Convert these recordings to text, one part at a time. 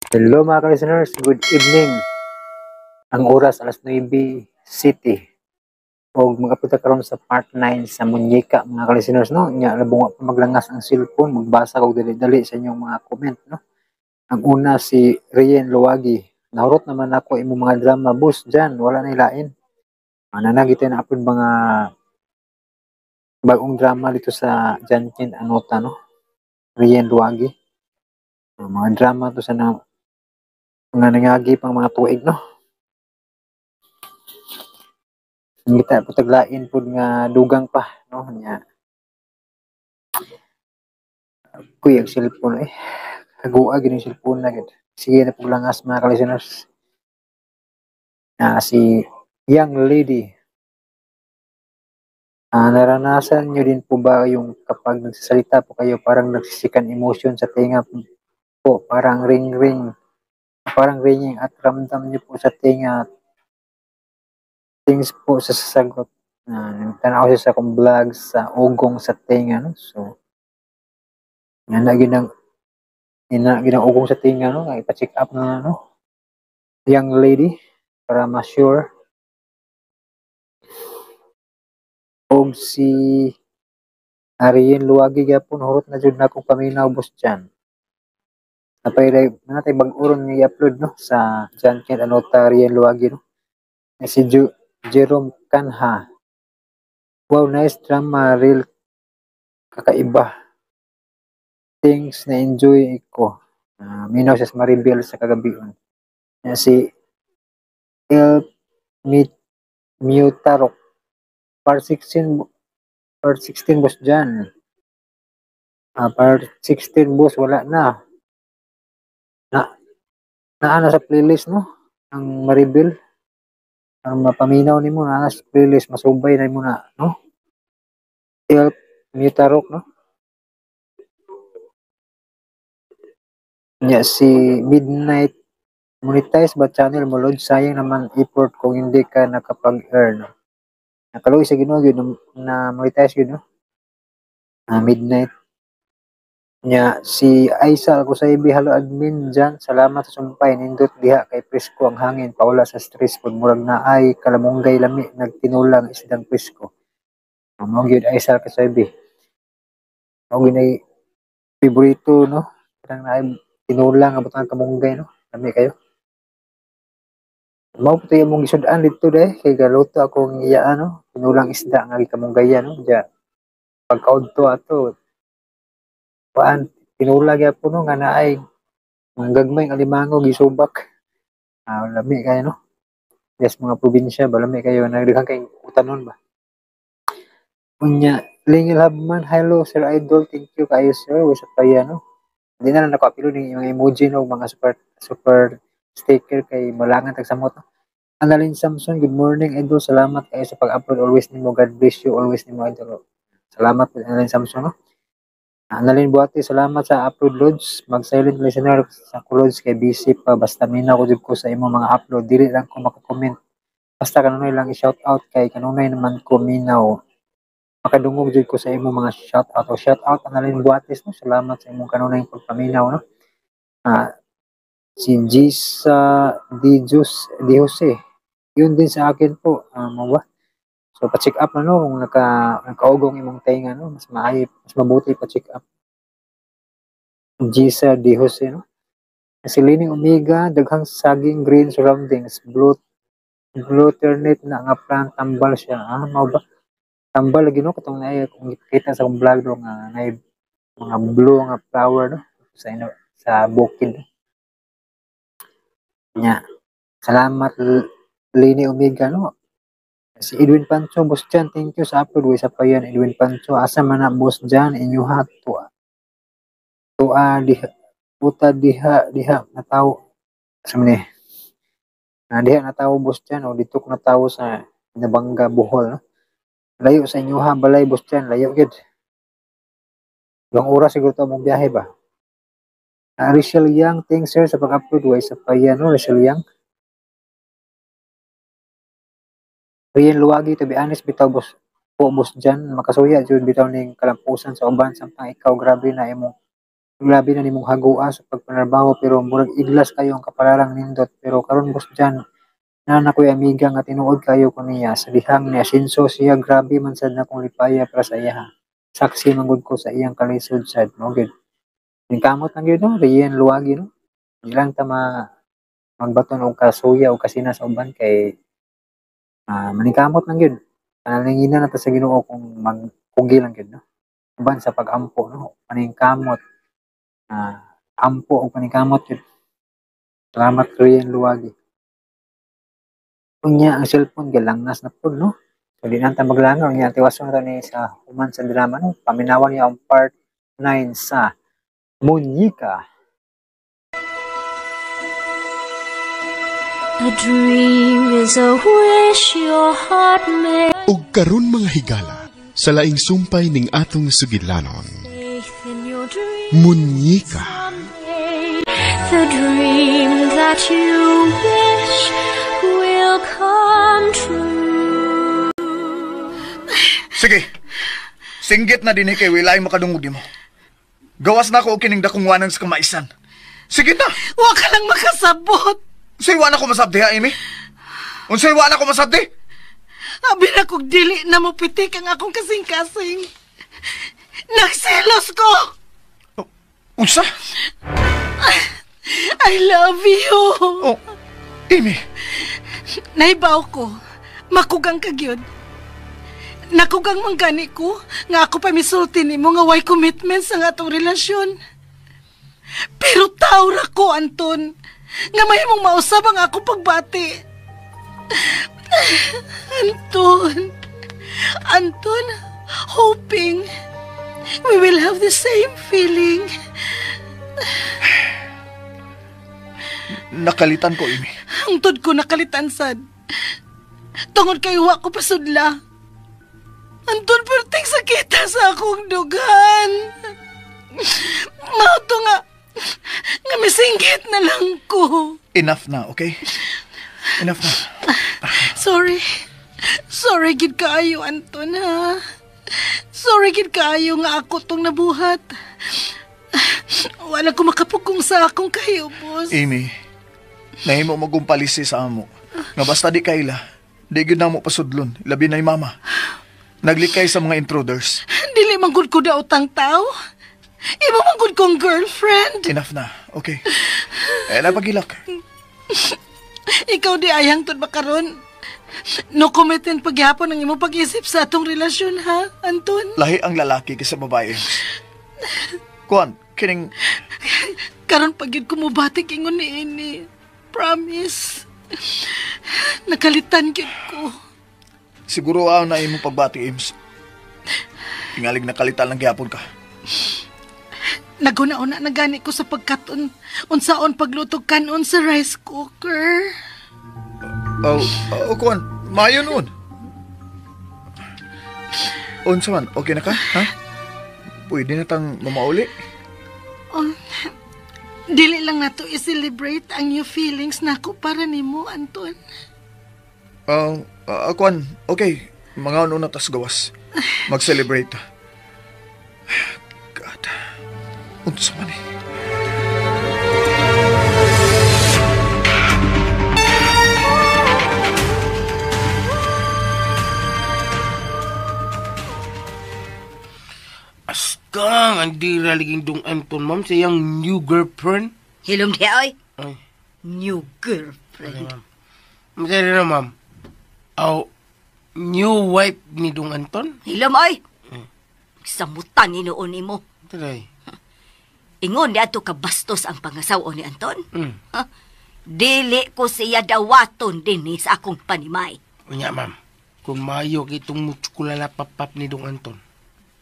Hello, mga ka-listeners, good evening. Ang oras alas 9 City. Og mag-upload ta karon sa part 9 sa Munyeka, mga ka-listeners, no. Nya labong wa pa maglangas ang cellphone, magbasa kog dali-dali sa inyong mga comment, no. Ang una, si Rien Luwagi. "Nahurot naman ako imong mga drama, boss Jan, wala na ilain." Ana na kita na upload mga bagong drama dito sa Jankin Anota, no. Rien Luwagi. Ang mga drama to sa na mga nangagi pang mga tuig, no. Ngita po taglain pud nga dugang pa, no, nya. Kuy, ang cellphone eh. Hagua gid ang cellphone na gid. Sige na pug langas, mga ka-listeners. Si Young Lady. "Naranasan nyo din po ba yung kapag nagsasalita po kayo, parang nagsisikan emotion sa tenga po, parang ring ring, parang ringing at ramdam nyo po sa tenga things po sa sasagot?" Tanaw siya sa akong vlog sa ugong sa tenga, no? So, yan na ginang ina ginang ugong sa tinga, no, nga ipa-check up na, no, Young Lady, para ma-sure. Og si Ariel Luwagi gyapon, "Hurot na jud na akong paminaw, boss Jan." Napay natay bag-oron nga i-upload, no, sa Jan Ken Anota, Ariel Luwagi, no. Si Jerome Kanha. "Wow, nice drama, real kakaiba. Things na enjoy ko." Minaw siya sa Maribel sa kagabion. Si El Mutarok. "Part 16, part 16, boss Jan." Part 16, boss, wala na. Na naa na sa playlist, no, ang Maribel. Ang mapaminaw nimo na sa playlist, masubay na mo na, no. El Mutarok, no. Nya si Midnight, "Monetize ba channel mo, Lord? Sayang naman effort kung hindi ka nakapag-earn." Nakaluoy sa Ginoo gyud na monetize gyud, no. Midnight. Nya si Aisa Alcosaibi, "Hello, admin Jan, salamat sa sumpay, nindot diha kay presko ang hangin, pawala sa stress pud, murag naay kalamunggay, lami nagtinulang isdang presko." Mao gyud, Aisa Alcosaibi. Mao gyud nay favorito, no. Kanang naay tinulang nga butang kamunggay, no. Lami kayo. Mao po imong gisud-an didto day kay galuto akong iya, no, tinulang isda nga gikamunggayan, no. Diya pagkaudto ato kuan tinula gyapon, no, nga naay mga gagmay nga alimango gisubak. Lami kayo, no. Yes, mga probinsya ba, lami kayo, nagdaghan kay utanon ba. Unya Lingil Habman, "Hello, sir idol, thank you kayo, sir." Wa sa paya, no. Hindi na lang nako apilo ning mga emoji, no, mga super super sticker kay malangan tag samot, no. Annalyn Samson, "Good morning, idol, salamat kayo sa pag-upload always nimo, God bless you always nimo, idol." Salamat po, Annalyn Samson, no. Annalyn Buati, "Salamat sa upload, Lods. Mag-silent listener sa Lods kay busy pa. Basta minaw ko jud ko sa imong mga upload. Dili lang ko maka-comment. Basta kanunay lang i-shout out kay kanunay naman ko minaw. Makadungog jud ko sa imong mga shout out." O, shout out, Annalyn Buates, no. Salamat sa imong kanunay pagpaminaw, no. Si Gisa Di Jose, Di Jose. "Yun din sa akin po." Mo ba? So pa-check up na, no, kung nakaugong imong tenga, no, mas maayo, mas mabuti pa-check up. Gisa Di Jose, no. Si Lining Omega, "Daghang saging, green surroundings, blue blue ternate na nga plant, tambal siya." Mao ba? Tambal lagi, no, katong naay kung kita sa akong vlog do nga naay mga blue nga flower, no, sa ino, sa bukid. Nya. Salamat, Lini Omega, no. Si Edwin Pancho, "Boss Jan, thank you sa upload." Way sa pa yan, Edwin Pancho. "Asa man na, boss Jan, inyuha tuwa. Tuwa diha, puta diha, diha natawo. Asa man ni? Na diha natawo, boss Jan, o dito ko natawo sa Nabangga, Bohol, no. Layo sa inyuha balay, boss Jan, layo gid. Ilang oras siguro to mong biyahe ba? Rachel Yang, "Thanks, sir, sa pag-upload." Way sa pa yan, no, Rachel Yang. Rian Luwagi, "To be honest, bitaw boss po, boss Jan, makasuya jud bitaw ning kalampusan sa uban samtang ikaw grabe na imong Grabe na nimong hagoa sa pagpanarbaho pero murag iglas kayo ang kapalarang nindot pero karon Boss Jan naa na ko'y amiga nga tinuod kayo ko niya sa dihang ni asenso siya grabe man sad na kong lipaya para sa iya. Saksi man gud ko sa iyang kalisod sad mo gyud. Ningkamot lang gyud no, Rian Luagi no. Di lang ta magbaton og kasuya o kasina sa uban kay maningkamot lang gyud. Panalangin na ta sa Ginoo kung magkugi lang gyud no. Uban sa pag-ampo no, paningkamot. Ampo og paningkamot gyud. Salamat Rian Luagi. Unya ang cellphone gilangnas na pud no. So di na ta maglangaw unya tiwason ra ni sa human sa drama no. Paminawan niya ang part 9 sa Munyika. A dream is a wish your heart made. Og karon mga higala, sa laing sumpay ning atong sugidlanon. Munyika. The dream that you wish will come true. Sige, singgit na din kay wilay makadungog mo. Gawas na ko kining dakong wanang sa kamaisan. Sige na! Wa ka lang makasabot. Unsay wa na ko masabdi ha, Amy? Unsay wa na ko masabdi? Abi na kog dili na mo pitik ang akong kasing-kasing. Nagselos ko! Unsa? I love you. Oh, Amy. Naibaw ko. Makugang ka gyud. Nakugang man gani ko nga ako pa misulti nimo nga way commitment sa atong relasyon. Pero tao ra ko, Anton, nga mahimong mausab ang ako pagbati. Anton, Anton, hoping we will have the same feeling. Nakalitan ko, Amy. Hangtod ko nakalitan, sad. Tungod kay wa ko pasudla. Anton, perting sakita sa akong dugan. Mao to nga misinggit na lang ko. Enough na, okay? Enough na. Sorry. Sorry gid kaayo, Anton, ha? Sorry gid kaayo nga ako tong nabuhat. Wala ko makapugong sa akong kahiubos. Amy, nahimo magumpalisi sa amo. Nga basta di kaila, di gyud namo pasudlon, labi na mama. Naglikay sa mga intruders. Dili man gud ko daotang tao. Imo man gud kong girlfriend. Enough na, okay. Eh, napagilak. Ikaw di ayang tud ba karon? No commitment pagyapon ang imo pag-isip sa atong relasyon, ha, Anton? Lahi ang lalaki kaysa babae. Kuan, kining... Karon pag yun kumubatik ingon ni ini. Promise. Nakalitan gyud ko. Siguro aw na imo pagbati, Ims. Tingalig nakalitan lang gyapon ka. Naguna-una na gani ko sa pagkaton. Unsaon paglutog kanon sa rice cooker. Oh, kuan, maayo noon. Unsa man, okay na ka? Ha? Pwede na tang mamauli? Oh, dili lang nato i-celebrate ang new feelings nako para nimo, Anton. Kuan, okay. Mga ano na tas gawas. Mag-celebrate. God. Unsa man eh. Askang, ang di raliging dong Anton, ma'am, sa iyang new girlfriend. Hilom di, oy. Ay. New girlfriend. Masaya na, ma'am. Aw, new wife ni dong Anton? Hilom, oy. Samutan ni noon ni mo. Taray. Ingon ni ato kabastos ang pangasaw ni Anton. Mm. Ha? Dili ko siya dawaton din sa akong panimay. Unya, ma'am. Kung mayo kitong mutskulala papap ni dong Anton,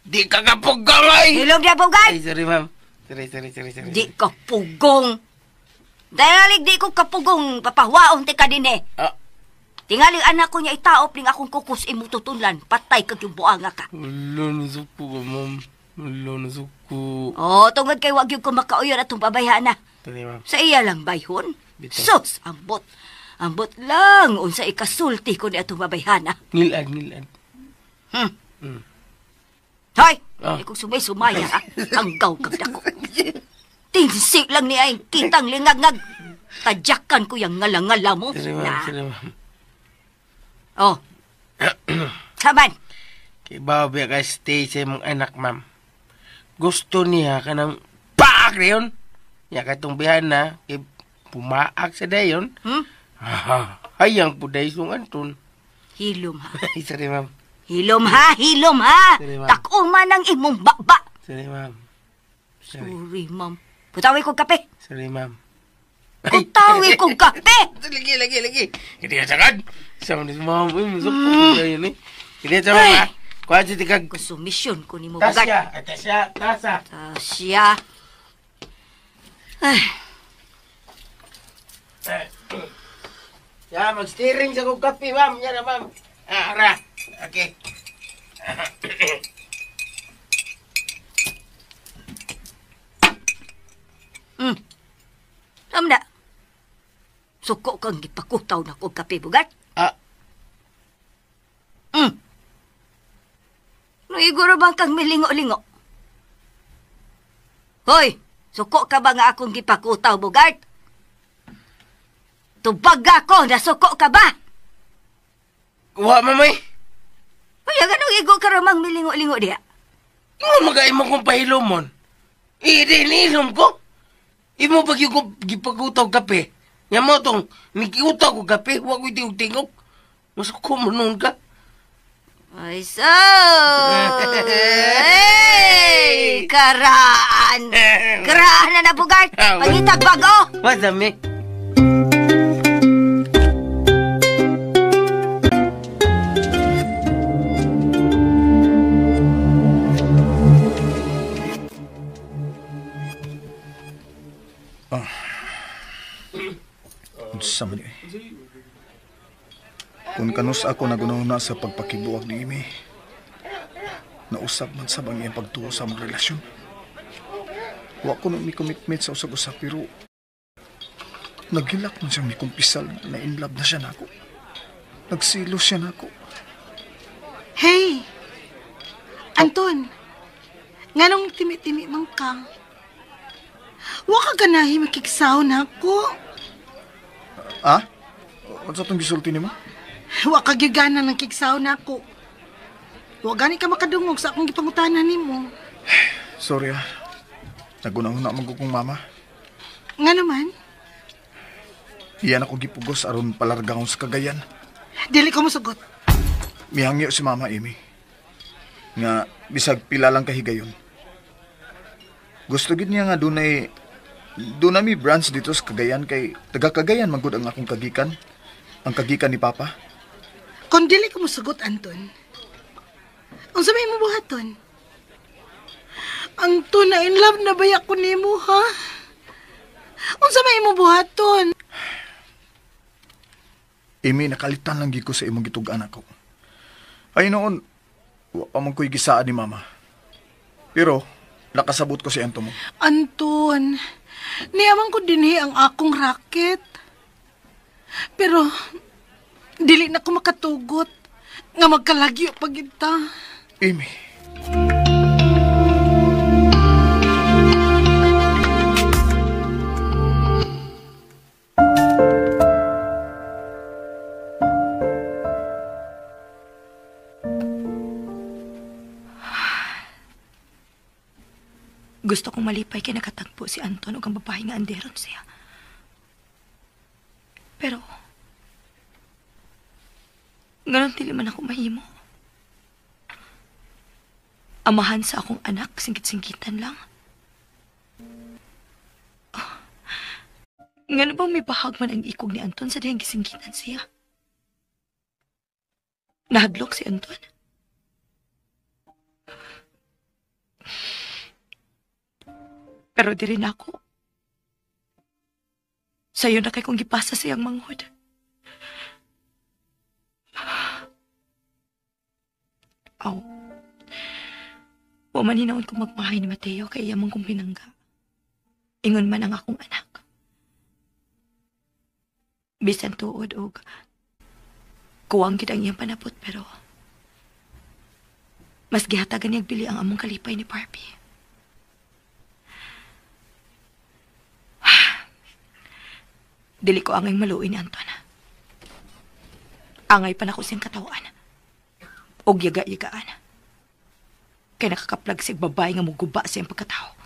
di ka kapugong, ay! Hilom di, pugay! Ay, sorry, ma'am. Sorry. Di ka pugong. Dahil di ko kapugong papahuwaon ti ka din eh. Ah. Tingaling anak ko niya itaop ning akong kukus imututunlan. Patay kag yung buanga ka. Ulo, nasuko ka, ma'am. Ulo, nasuko. Oh, tungod kay wag yung ko makauyon atong pabayhan na. Sorry, ma'am. Sa iya lang bayhon. Bitaw. Sus, ambot. Ambot lang unsa ikasulti ko ni atong babayhana. Ngilad. Hoy! Ah. Ikaw sumay-sumaya ha. Hanggaw kag dako. Tinsi lang niya ay kitang lingagngag. Tadyakan ko yung ngalangala mo. Sorry, ma'am. Sorry, ma'am. Oh. Saman. Kay Bobby ka stay sa imong anak, ma'am. Gusto niya ka ng paak na yun. Niya katong bihan na, kay pumaak sa dayon. Hayang po dahi sung Anton. Hilom ha. Sorry, ma'am. Hilom ha, hilom ha. Sorry, ma'am. Takuma ng imong bakba. Sorry, ma'am. Sorry. Sorry, ma'am. Putawi kong kape. Sorry, ma'am. Putawi kong kape. Lagi, lagi, lagi. Hindi na sagad. Sama ni ma'am. Uy, masok po yun eh. Hindi na ma'am ha. Kuha siya tikag. Konsumisyon ko ni mo bugat. Tasya. Tasya. Tasa. Tasya. Ay. Ya, mag-steering sa kong kape, ma'am. Yan na, ma'am. Ah, ara. Okay. Amna. Suko kang gipakutaw na kong kape, bugat. Ah. Naiguro bang kang milingo-lingo? Hoy, suko ka ba nga akong gipakutaw, bugart? Tubag ako, nasuko ka ba? Wa, mamay. Uy, ganong igo ka ramang milingo-lingo diya? Ingon magaimo kong pahilomon. Hindi, niilom ko. Imo pag yung gipagutaw kape. Nga mo tong, nikiutaw ko kape, huwag ko'y tingog-tingog. Masuko mo noon ka. Ay, so! Hey! Karaan! Karaan na na, bugart! Pangitag bago! Madami. Unsa man eh. Kung kanus ako nagunaw na sa pagpakibuwag ni Amy, nausap man sa bang iyang pagtuo sa among relasyon. Wa ko nung may commitment sa usag-usap pero nagilak man siyang mikumpisal na in love na siya nako. Nagsilo siya nako. Hey! Anton! Nganong timi-timi man ka? Wa ka ganahi makigsaw na ako. Ah? Unsa tong gisulti nimo? Wa ka gyud gana ng kigsaw na ako. Wa gani ka makadungog sa akong gipangutana nimo. Sorry ah. Nagunahuna man ko kong mama. Nga naman, Iyan ako gipugos aron palargahon sa Cagayan. dili ko mosugot. Mihangyo si Mama Amy. Nga bisag pila lang kahigayon. Gusto gid niya nga dunay mi branch dito sa Cagayan kay taga Cagayan man gud ang akong kagikan. Ang kagikan ni Papa. Kung dili ko mosugot, Anton, unsa may imong buhaton? Anton, na in love na ba ako nimo, ha? Unsa may imong buhaton? Amy, nakalitan lang gid ko sa imong gitug-an ako. Ay noon, wa pa man ko'y gisaad ni Mama. Pero, nakasabot ko si Anton mo. Anton, niyaman ko dinhi ang akong racket. Pero, dili na ko makatugot nga magkalagyo pag ita. Amy. Gusto kong malipay kay nakatagpo si Anton ug ang babae nga anderon siya. Pero, ngayon dili man ako mahimo. Amahan sa akong anak, singkit-singkitan lang. Oh, ngano bang may bahag man ang ikog ni Anton sa dihang gisingkitan siya? Nahadlok si Anton. Pero di rin ako. Sa'yo na kay kong gipasa siyang manghod. Aw. Wa man hinaon kong magmahay ni Mateo kay iya man kong pinangga. Ingon man ang akong anak. Bisan tuod og kuwang gid ang iyang panabot pero mas gihatagan niyang bili ang among kalipay ni Barbie. Dili ko angay maluoy ni Anton. Angay pa nako siyang katawan. Og yaga-yagaan. Kay nakakaplag siyang babae nga muguba siyang pagkatao.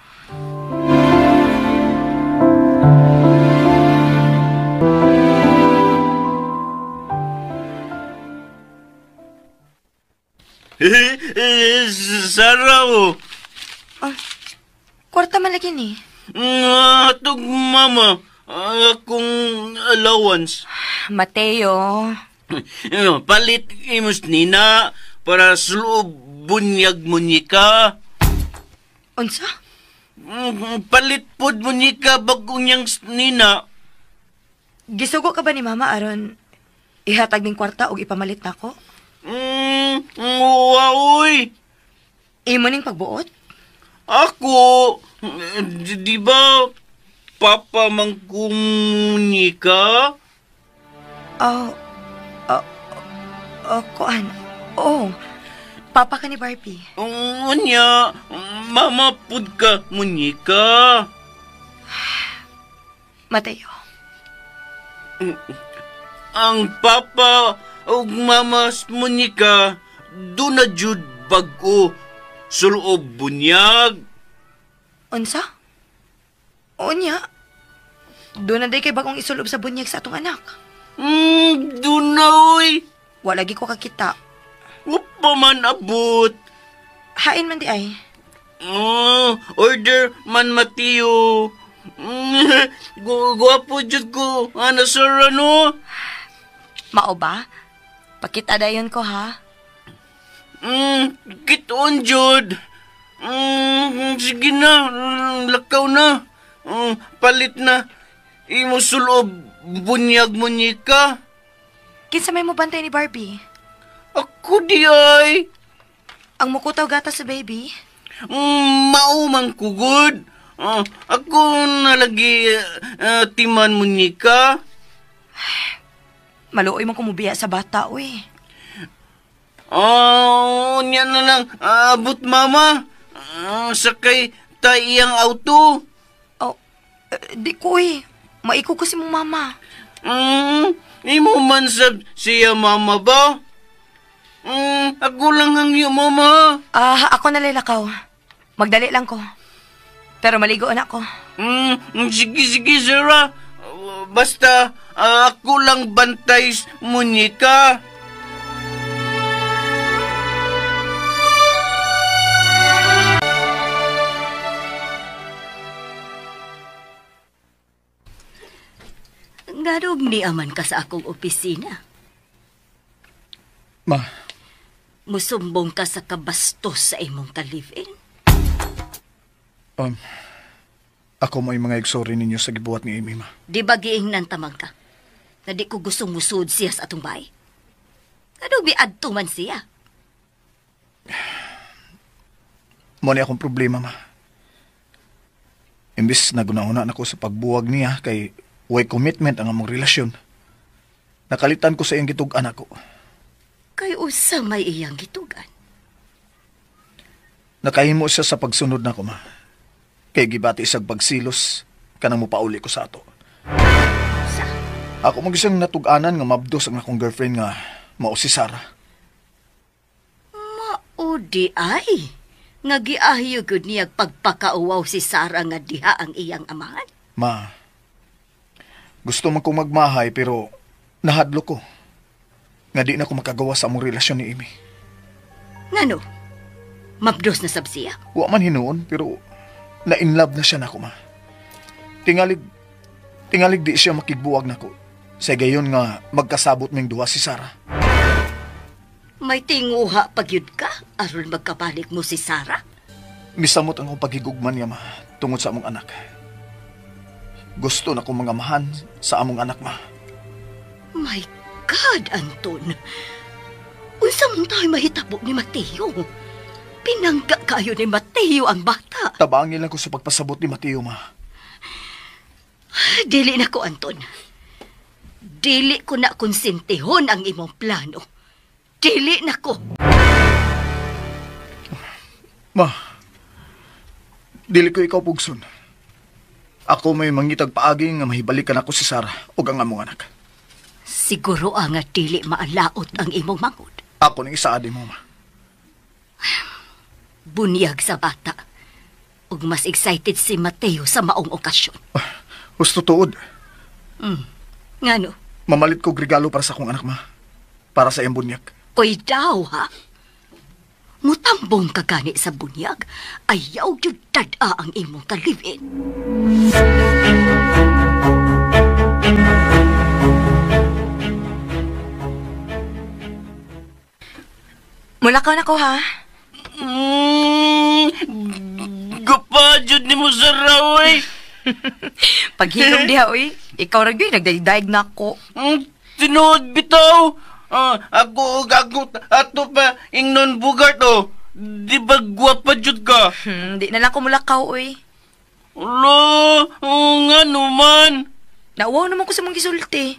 Sarah, oh. Oh, kwarta man lagi ni. Atog, mama. Akong allowance. Mateo. Palit imos nina para suloob bunyag munyika. Unsa? Palit pod munyika bagong niyang nina. Gisugo ka ba ni mama aron ihatag ning kwarta og ipamalit nako? Uy. Imo ning pagbuot? Ako, di ba papa mangkumunika? Oh, kuan. Oh, papa ka ni Barbie. Unya, mama pud ka munika. Mateo. Ang papa ug mama munika do na jud bag-o suloob bunyag. Unsa? Unya. Do na day kay bagong isulob sa bunyag sa atong anak. Do na oy. Wala gi ko kakita. Upa man abot. Hain man di ay. Oh, order man Mateo. Guwapo jud ko. Ana sir ano? Mao ba? Pakita dayon ko ha. Kiton jud. Sige na, lakaw na. Palit na. Imo sulob bunyag munyika. Kinsa may mo bantay ni Barbie? Ako di ay. Ang mukutaw gata sa baby? Mao man kugod. Ako nalagi timan munyika. Maluoy man kumubiya sa bata, uy. Oh, niya na lang. Abot mama. Sakay tayo iyang auto. Oh, di ko eh. Maiko ko si mong mama. Imo man sab siya mama ba? Ako lang ang iyo mama. Ako na lalakaw. Magdali lang ko. Pero maligo na ako. Sige, sige, Sarah. Basta ako lang bantay munyika. Ngarog niaman ka sa akong opisina. Ma. Musumbong ka sa kabastos sa imong ka-live-in. Ako mo'y mga igsorry ninyo sa gibuhat ni Amy, ma. Di ba giingnan tamang ka? Na di ko gustong musud siya sa atong bahay. Ano biadto man siya? Mo ni akong problema, ma. Imbis na guna-una na ko sa pagbuwag niya kay way commitment ang among relasyon. Nakalitan ko sa iyang gitug-an ako. Kay usa may iyang gitugan. Nakahimo siya sa pagsunod na ko, ma. Kay gibati isag pagsilos, kanang mupauli ko sa ato. Sa? Ako mag-isang natug-anan nga mabdos ang akong girlfriend nga mao si Sarah. Mao di ay. Nga giahyo gud niya pagpakauwaw si Sarah nga diha ang iyang amahan. Ma, gusto man kong magmahay pero nahadlo ko. Nga di na ko makagawa sa among relasyon ni Amy. Ngano? Mabdos na sab siya? Wa man hinuon pero na-in love na siya nako, ma. Tingalig di siya makigbuwag nako. Sa gayon nga magkasabot ming duha si Sarah. May tinguha pagyud ka aron magkabalik mo si Sarah? Misamot ang akong paghigugman niya, ma, tungod sa among anak. Gusto na kong mga amahan sa among anak, ma. My God, Anton. Unsa man tayo mahitabo ni Mateo? Pinangga kayo ni Mateo ang bata. Tabangin lang ko sa pagpasabot ni Mateo, ma. Dili na ko, Anton. Dili ko na konsentihon ang imong plano. Dili na ko. Ma, dili ko ikaw pugson. Ako may mangitag paagi nga mahibalikan ako si Sarah ug ang among anak. Siguro ang dili maalaot ang imong mangod. Ako ning isaad mo, ma. Bunyag sa bata. Ug mas excited si Mateo sa maong okasyon. Husto tuod. Ngano? Mamalit kog regalo para sa akong anak, ma. Para sa iyang bunyag. Koy daw, ha? Mutambong ka gani sa bunyag, ayaw gyud tad-a ang imong kalivin. Mulakaw na ko, ha? Gapa, jud ni mo sa raway. Paghilom diha, uy. Ikaw ra gyud, nagdaigdaig na ako. Tinuod bitaw. Ako ato pa ingnon bugart oh. Di ba gwapa jud ka? Di na lang ko mulakaw, uy. Ulo, nga naman. Nauwaw naman ko sa mong gisulti.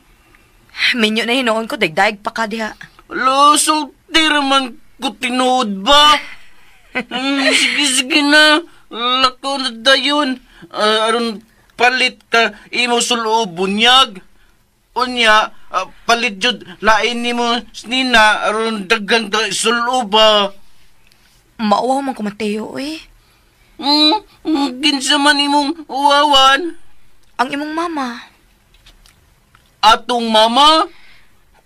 Minyo na hinoon ko, daigdaig pa ka diha. Ulo, sulti raman ko tinuod ba? Sige, sige na. Lakaw na dayon. Aron palit ka imo sulo bunyag. Unya, palit jud lain nimo nina aron daghan ka sulo ba. Mauwaw man ko Mateo, uy. Kinsa man imong uwawan? Ang imong mama. Atong mama?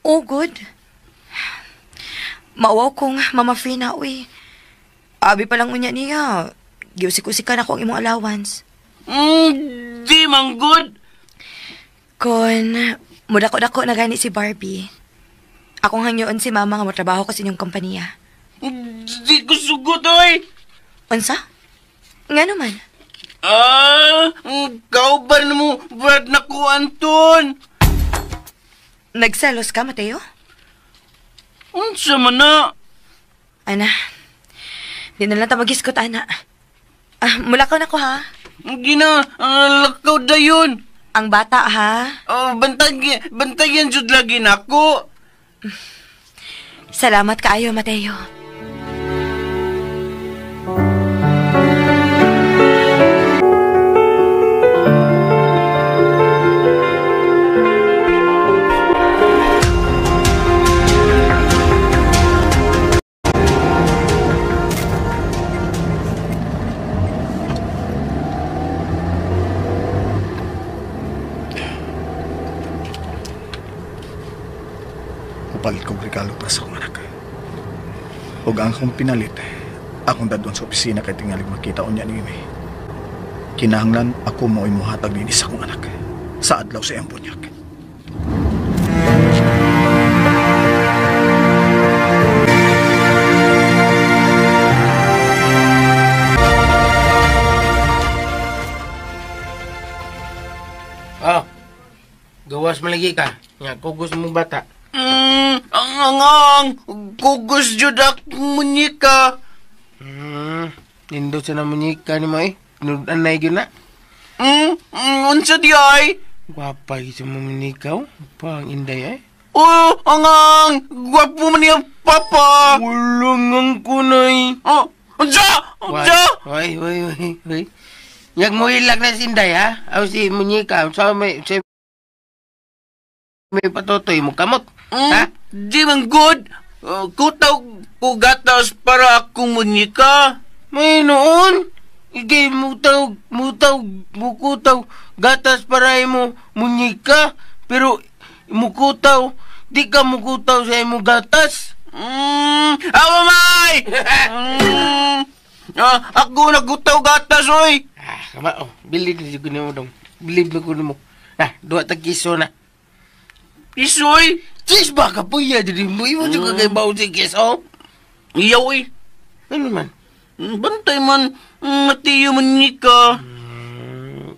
Oh, good. Mauwaw kong Mama Frina, uy. Abi pa lang unya niya. Giusik-usikan ako ang imong allowance. Di man good. Kon mudako-dako na gani si Barbie. Akong hangyoon si mama nga motrabaho ko sa inyong kompanya. Di ko sugot, oy. Unsa? Nga naman? Kauban mo, Brad na ko, Anton. Nagselos ka, Mateo? Unsa man na? Ana, di na lang ta magiskot, ana. Mulakaw na ko, ha? Gina, lakaw dayon. Ang bata, ha? Oh, bantayan jud lagi nako. Salamat kaayo, Mateo. Palit kong regalo para sa akong anak. Ug ang akong pinalit, akong dadon sa opisina kay tingalig makita unya ni Amy. Kinahanglan ako mo'y muhatag dinhi sa akong anak sa adlaw sa iyang bunyag. Oh, gawas malagi ka. Nga, kugos mong bata. Ang kugos jud ak munyika. Nindot sa na munyika ni mo eh. Tinuod-anay gyud na. Unsa di ay? Gwapa gyud sa mo munyika oh. Pa ang inday eh. Oh, ang gwapo man niya papa. Walang ang kunay. Oh, unsa? Unsa? Oy, oy, oy, oy. Yag mo ilag na si inday ha. Aw si munyika, unsa may may patutoy mo kamot. Ha? Di man good. Kutaw ko gatas para akong munyika. May noon. Igay mutaw, mukutaw gatas para imo munyika. Pero mukutaw, di ka mukutaw sa imo gatas. Awa may! Ako nagutaw gatas, oy! Kama, oh. Bilib na ko nimo dong. Bilib na ko nimo. Duha ta kiso na. Kisoy? Cheese ba ka po iya? Dili mo imo juga kay baon si kiso. Iyaw eh. Ano man? Bantay man, Mateo man nika.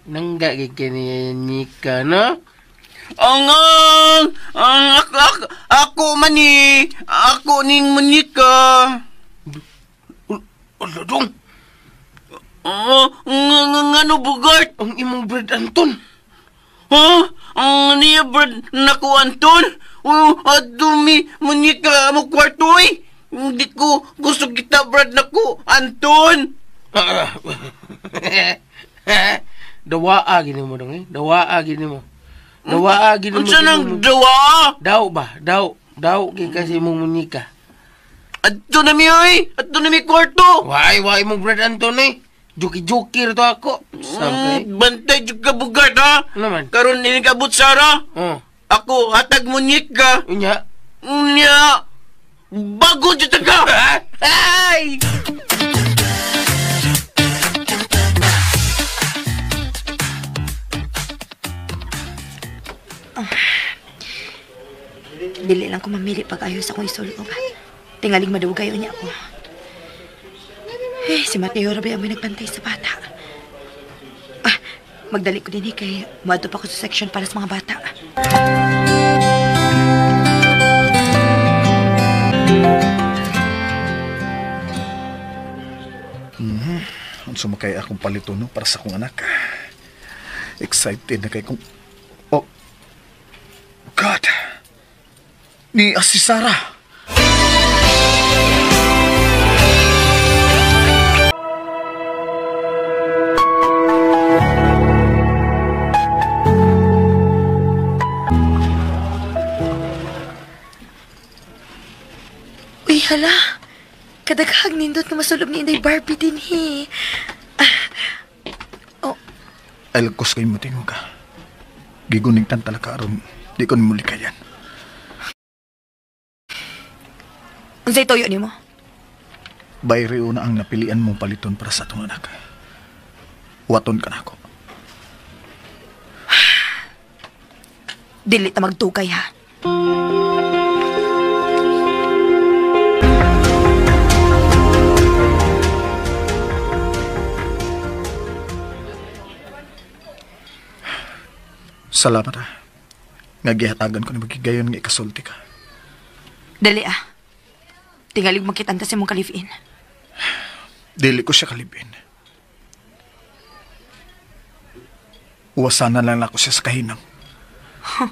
Nangga kay kani nika, no? Ang ako man ni, ako ning manika. Ano dong? Ngano bugart? Ang imong Brad Anton. Ha? Ang niya Brad nako Anton? Adumi manika mo kwarto eh. Hindi ko gusto kita Brad nako Anton. Dawaa gini mo dong eh. Dawaa gini mo. Dawaa gini mo. Unsa nang dawaa? Daw ba? Daw. Daw kay kasi mong munika. Adto na mi oy. Adto na mi kwarto. Why why mong Brad Anton eh. Juki-juki to ako. Sampai. Bantay jud ka bugart ha. Ano man? Karon ini kabut Sara. Oh. Ako hatag munika. Unya. Unya. Bago jud ka. Ay! Dili lang ko mamili pag ayos akong isulob. Tingaling madugay niya ako. Eh, si Mateo rabi ang may nagbantay sa bata. Ah, magdali ko din eh, kay muadto pa ko sa section para sa mga bata. Unsa man kay akong palito no para sa akong anak. Excited na kay kong... Oh! God! Ni si Sarah! Uy, hala! Kadaghag nindot na masulob ni Inday Barbie din, he. Oh. Ay, lagkos kayo mo tingog ka. Giguningtan talaga aron di ko nimulikayan. Unsay toyo nimo? Bayri una ang napilian mong paliton para sa atong anak. Waton ka na ako. Dili ta magtugay ha. Salamat ha. Nga gihatagan ko na magigayon nga ikasulti ka. Dali ah. Tingalig magkitanta sa imong kalifin. Dili ko siya kalibin. Uwasanan lang ako siya sa kahinang. Huh.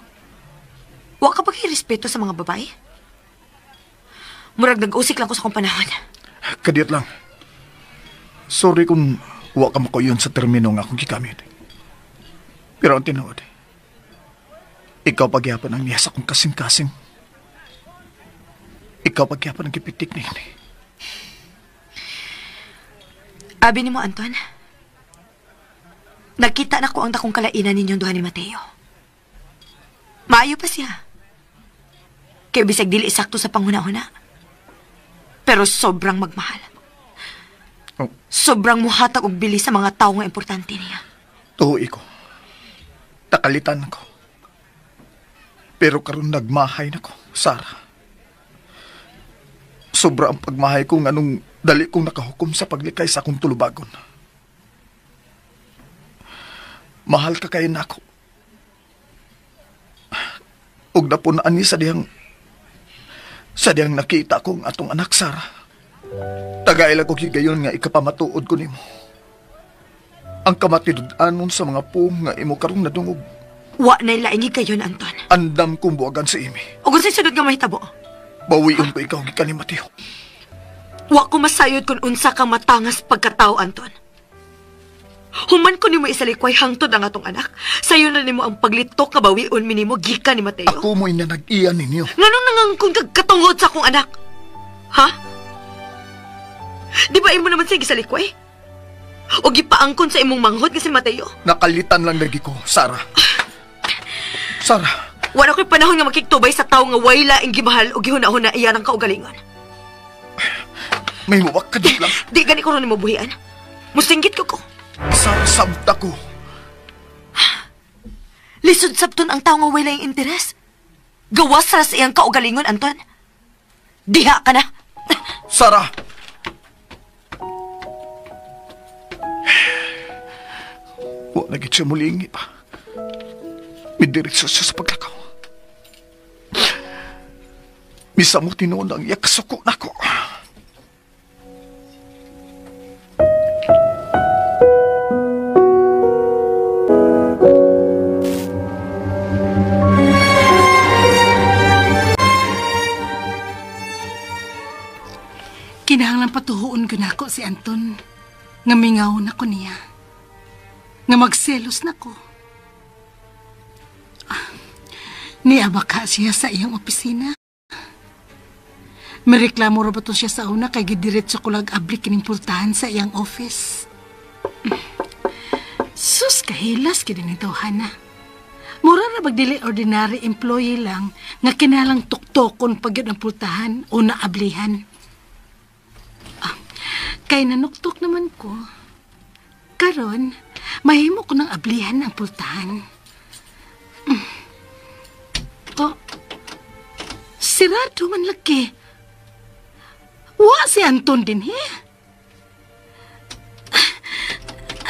Wa ka ba kay respeto sa mga babae? Murag nag-usik lang ko sa akong panahon. Kadiyot lang. Sorry kung wa ka makuyon sa termino nga akong gigamit. Pero ang tinuod, ikaw pagyapon ang niya sa akong kasing-kasing. Ikaw pagyapon ang gipitik ni ini. Abi ni mo, Anton. Nakita na ko ang dakong kalainan ninyong duha ni Mateo. Maayo pa siya. Kaya bisag dili sakto sa panghuna-huna. Pero sobrang magmahal. Oh. Sobrang muhatag og bilis sa mga tao nga importante niya. Tuhi ko. Takalitan ko. Pero karon nagmahay na ko, Sarah. Sobra ang pagmahay ko nganong dali kong nakahukom sa paglikay sa akong tulubagon. Mahal ka kayo nako. Ug napunaan ni sa dihang nakita ko ang atong anak, Sarah. Tagaila ko higayon nga ikapamatuod ko nimo. Ang kamatinud-anon sa mga puong nga imo karong nadungog. Wa na laing higayon, Anton. Andam kong buwagan sa imi. Ug unsay sunod nga mahitabo? Bawion ko ikaw gikan ni Mateo. Wa ko masayod kung unsa kang matangas pagkatao, Anton. Human ko nimo isalikway hangtod ang atong anak. Sayo na nimo ang paglitok nga bawion mi nimo gikan ni Mateo. Ako mo'y na nag-iya ninyo. Nganong nangangkon kag katungod sa akong anak? Ha? Di ba imo naman siya gisalikway? O gipaangkon sa imong manghod nga si Mateo? Nakalitan lang lagi ko, Sarah. Sarah. Wala ko'y panahon nga makiktubay sa tao nga way laing gimahal o gihuna-huna iya ng kaugalingon. May muwak ka di lang. Di gani ko ron nimo buhian. Musinggit ko ko. Sarah, sabta ko. Lisod sabton ang tao nga way laing interes. Gawas ra sa iyang kaugalingon, Anton. Diha ka na. Sarah! Wa na gid siya mulingi pa. Midiretso siya sa paglakaw. Misa mo tinuon ang iya kasuko nako. Kinahanglan patuhuon ko nako si Anton. Nga mingaw na ko niya. Nga magselos na ko. Niabaka siya sa iyang opisina. Mireklamo ra ba to siya sa una kay gidiretso ko lag abli kining pultahan sa iyang office. Sus, kahilas kini nito, Hana. Mura ra bag dili ordinary employee lang nga kinalang tuktokon pag yun ang pultahan o naablihan. Kay nanuktok naman ko. Karon, mahimo ko ng ablihan ang pultahan. Oh, sirado man lagi. Wa si Anton din, he?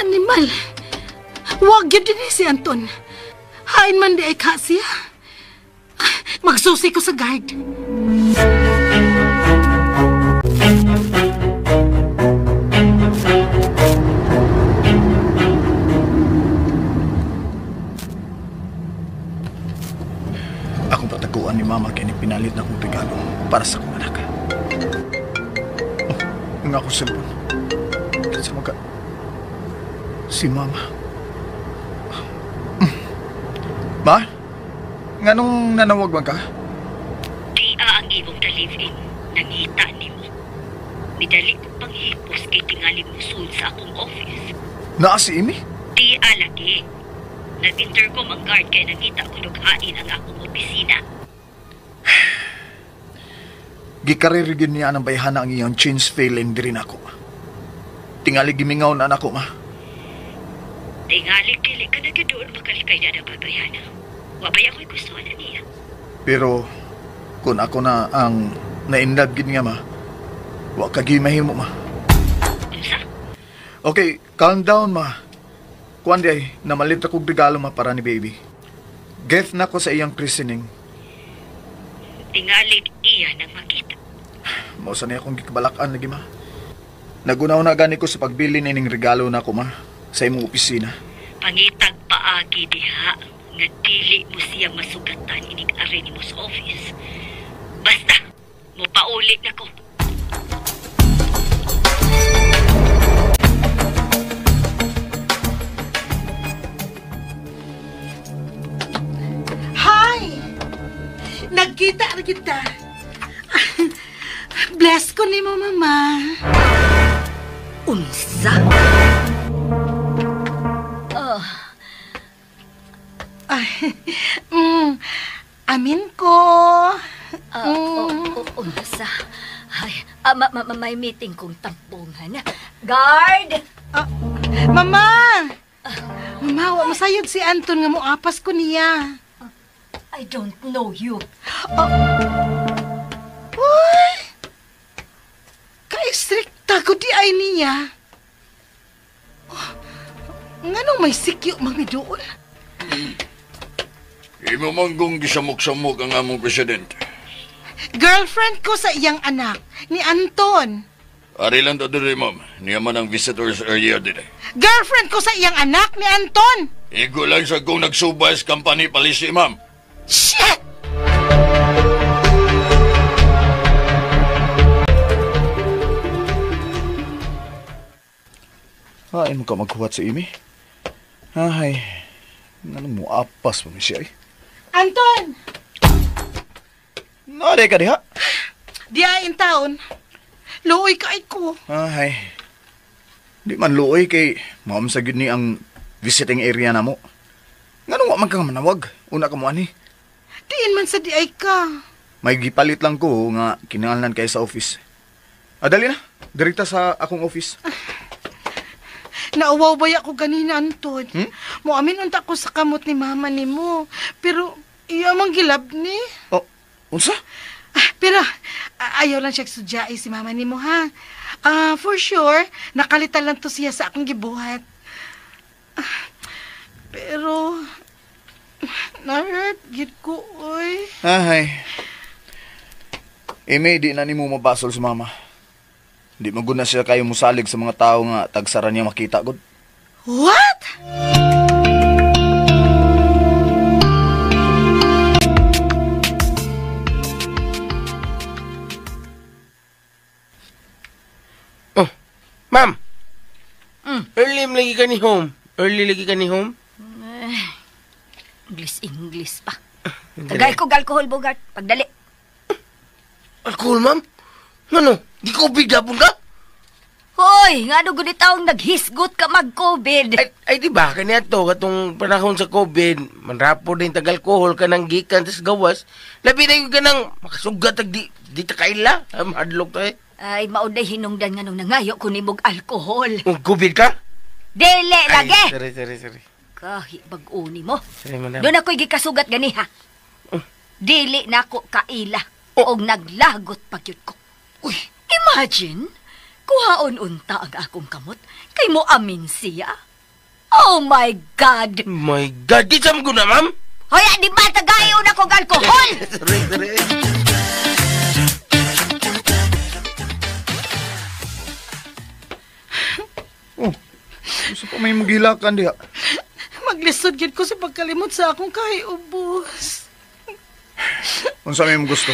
Animal. Wag yun din si Anton. Hain man di ay ka siya. Magsusi ko sa guard. Akong pataguan ni Mama kaya pinalit na akong regalo para sa akong anak. Oh, ang akong cellphone. Sa mga... Si Mama. Ma? Nganong nanawag man ka? Di ang imong ka-live-in. Nangita nimo. Midali ko panghipos kay tingali mo soon sa akong office. Naa si Amy? Di lagi. Nag-intercom ang guard kay nangita ko naghain ang akong opisina. Gikarir yun niya ng bayhana ang iyong change feeling diri nako. Tingali gimingaw na nako, ma. Tingali dili ka na doon makalikay na nababayana. Wabay ako'y gusto na niya. Pero kung ako na ang na-inlove gid nga, ma, wa ka gimahimo, ma. Unsa? Okay, calm down, ma. Kuan di ay, namalit akong regalo, ma, para ni baby. Gift na ko sa iyang christening. Tingali iya nang makita. Mausa niya akong gikabalakan lagi, ma. Nagunaw na gani ko sa pagbili nining regalo na ko, ma, sa imong opisina. Pangitag paagi diha nga dili mo siya masugatan inig ari nimo sa office. Basta, mopaulit na ko. Hi! Nagkita na kita. Bless ko ni mo, Mama. Unsa? Amin ko. Unsa? Ay, may meeting kong tampungan. Guard! Mama! Mama, wa masayod si Anton nga moapas ko niya. I don't know you. Uy! Ka-strikta ko di ay niya. Oh, nganong may sikyo mamidool? Imo manggong gisamok-samok ang among presidente. Girlfriend ko sa iyang anak, ni Anton. Ari lang ta diri, ma'am. Niya man ang visitors area diri. Girlfriend ko sa iyang anak, ni Anton. Igo lang sa kung nagsubas company policy, ma'am. Shit! Hain mo ka maghuwat sa imi. Ay, nanong mo apas pa siya eh. Anton! Naday ka diha? Diya in town. Luoy ka ay ko. Ay, di man luoy kay ma'am sa gyud ni ang visiting area na mo. Nganong wa man ka manawag? Una ka mo ani. Diin man sa di ay ka. May gipalit lang ko nga kinahanglan kay sa office. Dali na. Direkta sa akong office. Nauwaw ba ako ganina, Anton? Moamin unta ko sa kamot ni mama ni mo. Pero iya mang gilab ni. Oh, unsa? Pero ayaw lang siya sudyai si mama ni mo, ha? For sure, nakalitan lang to siya sa akong gibuhat. Pero, na-hurt gid ko, oy. Ay. Ime, di na ni mo mabasol si mama. Di maguna siya kayo musalig sa mga tao nga tagsara niya makita, god. What? Oh, ma'am. Early lagi ka ni home. Early lagi ka ni home? English, English pa. Tagay ko alcohol, Bogart. Pagdali. Alcohol, ma'am? Ano? Di COVID gapon ka? Hoy, nga ano gud taong naghisgot ka mag-COVID? Ay, di ba? Kanya to, katong panahon sa COVID, manrapo din tag-alcohol ka ng gikan tas gawas. Labi na yung ganang makasugat tag di ta kaila. Mahadlok to eh. Ay, mauday hinungdan nga nung nangayo ko ni mog alcohol. Kung COVID ka? Dili lagi! Ay, sorry. Kahi bag-uni mo. Sorry, madam. Doon ako'y gikasugat ganiha. Dili na ako kaila. Og naglagot pagyud ko. Uy, imagine! Kuhaon unta ang akong kamot kay mo amin siya. Oh my God! My God! Di sam ko na, ma'am! Hoy, di ba tagayo na kong alkohol? Sorry. Oh, gusto pa may magilakan diha. Maglisod gid ko sa pagkalimot sa akong kahiubos. Unsa may mo gusto?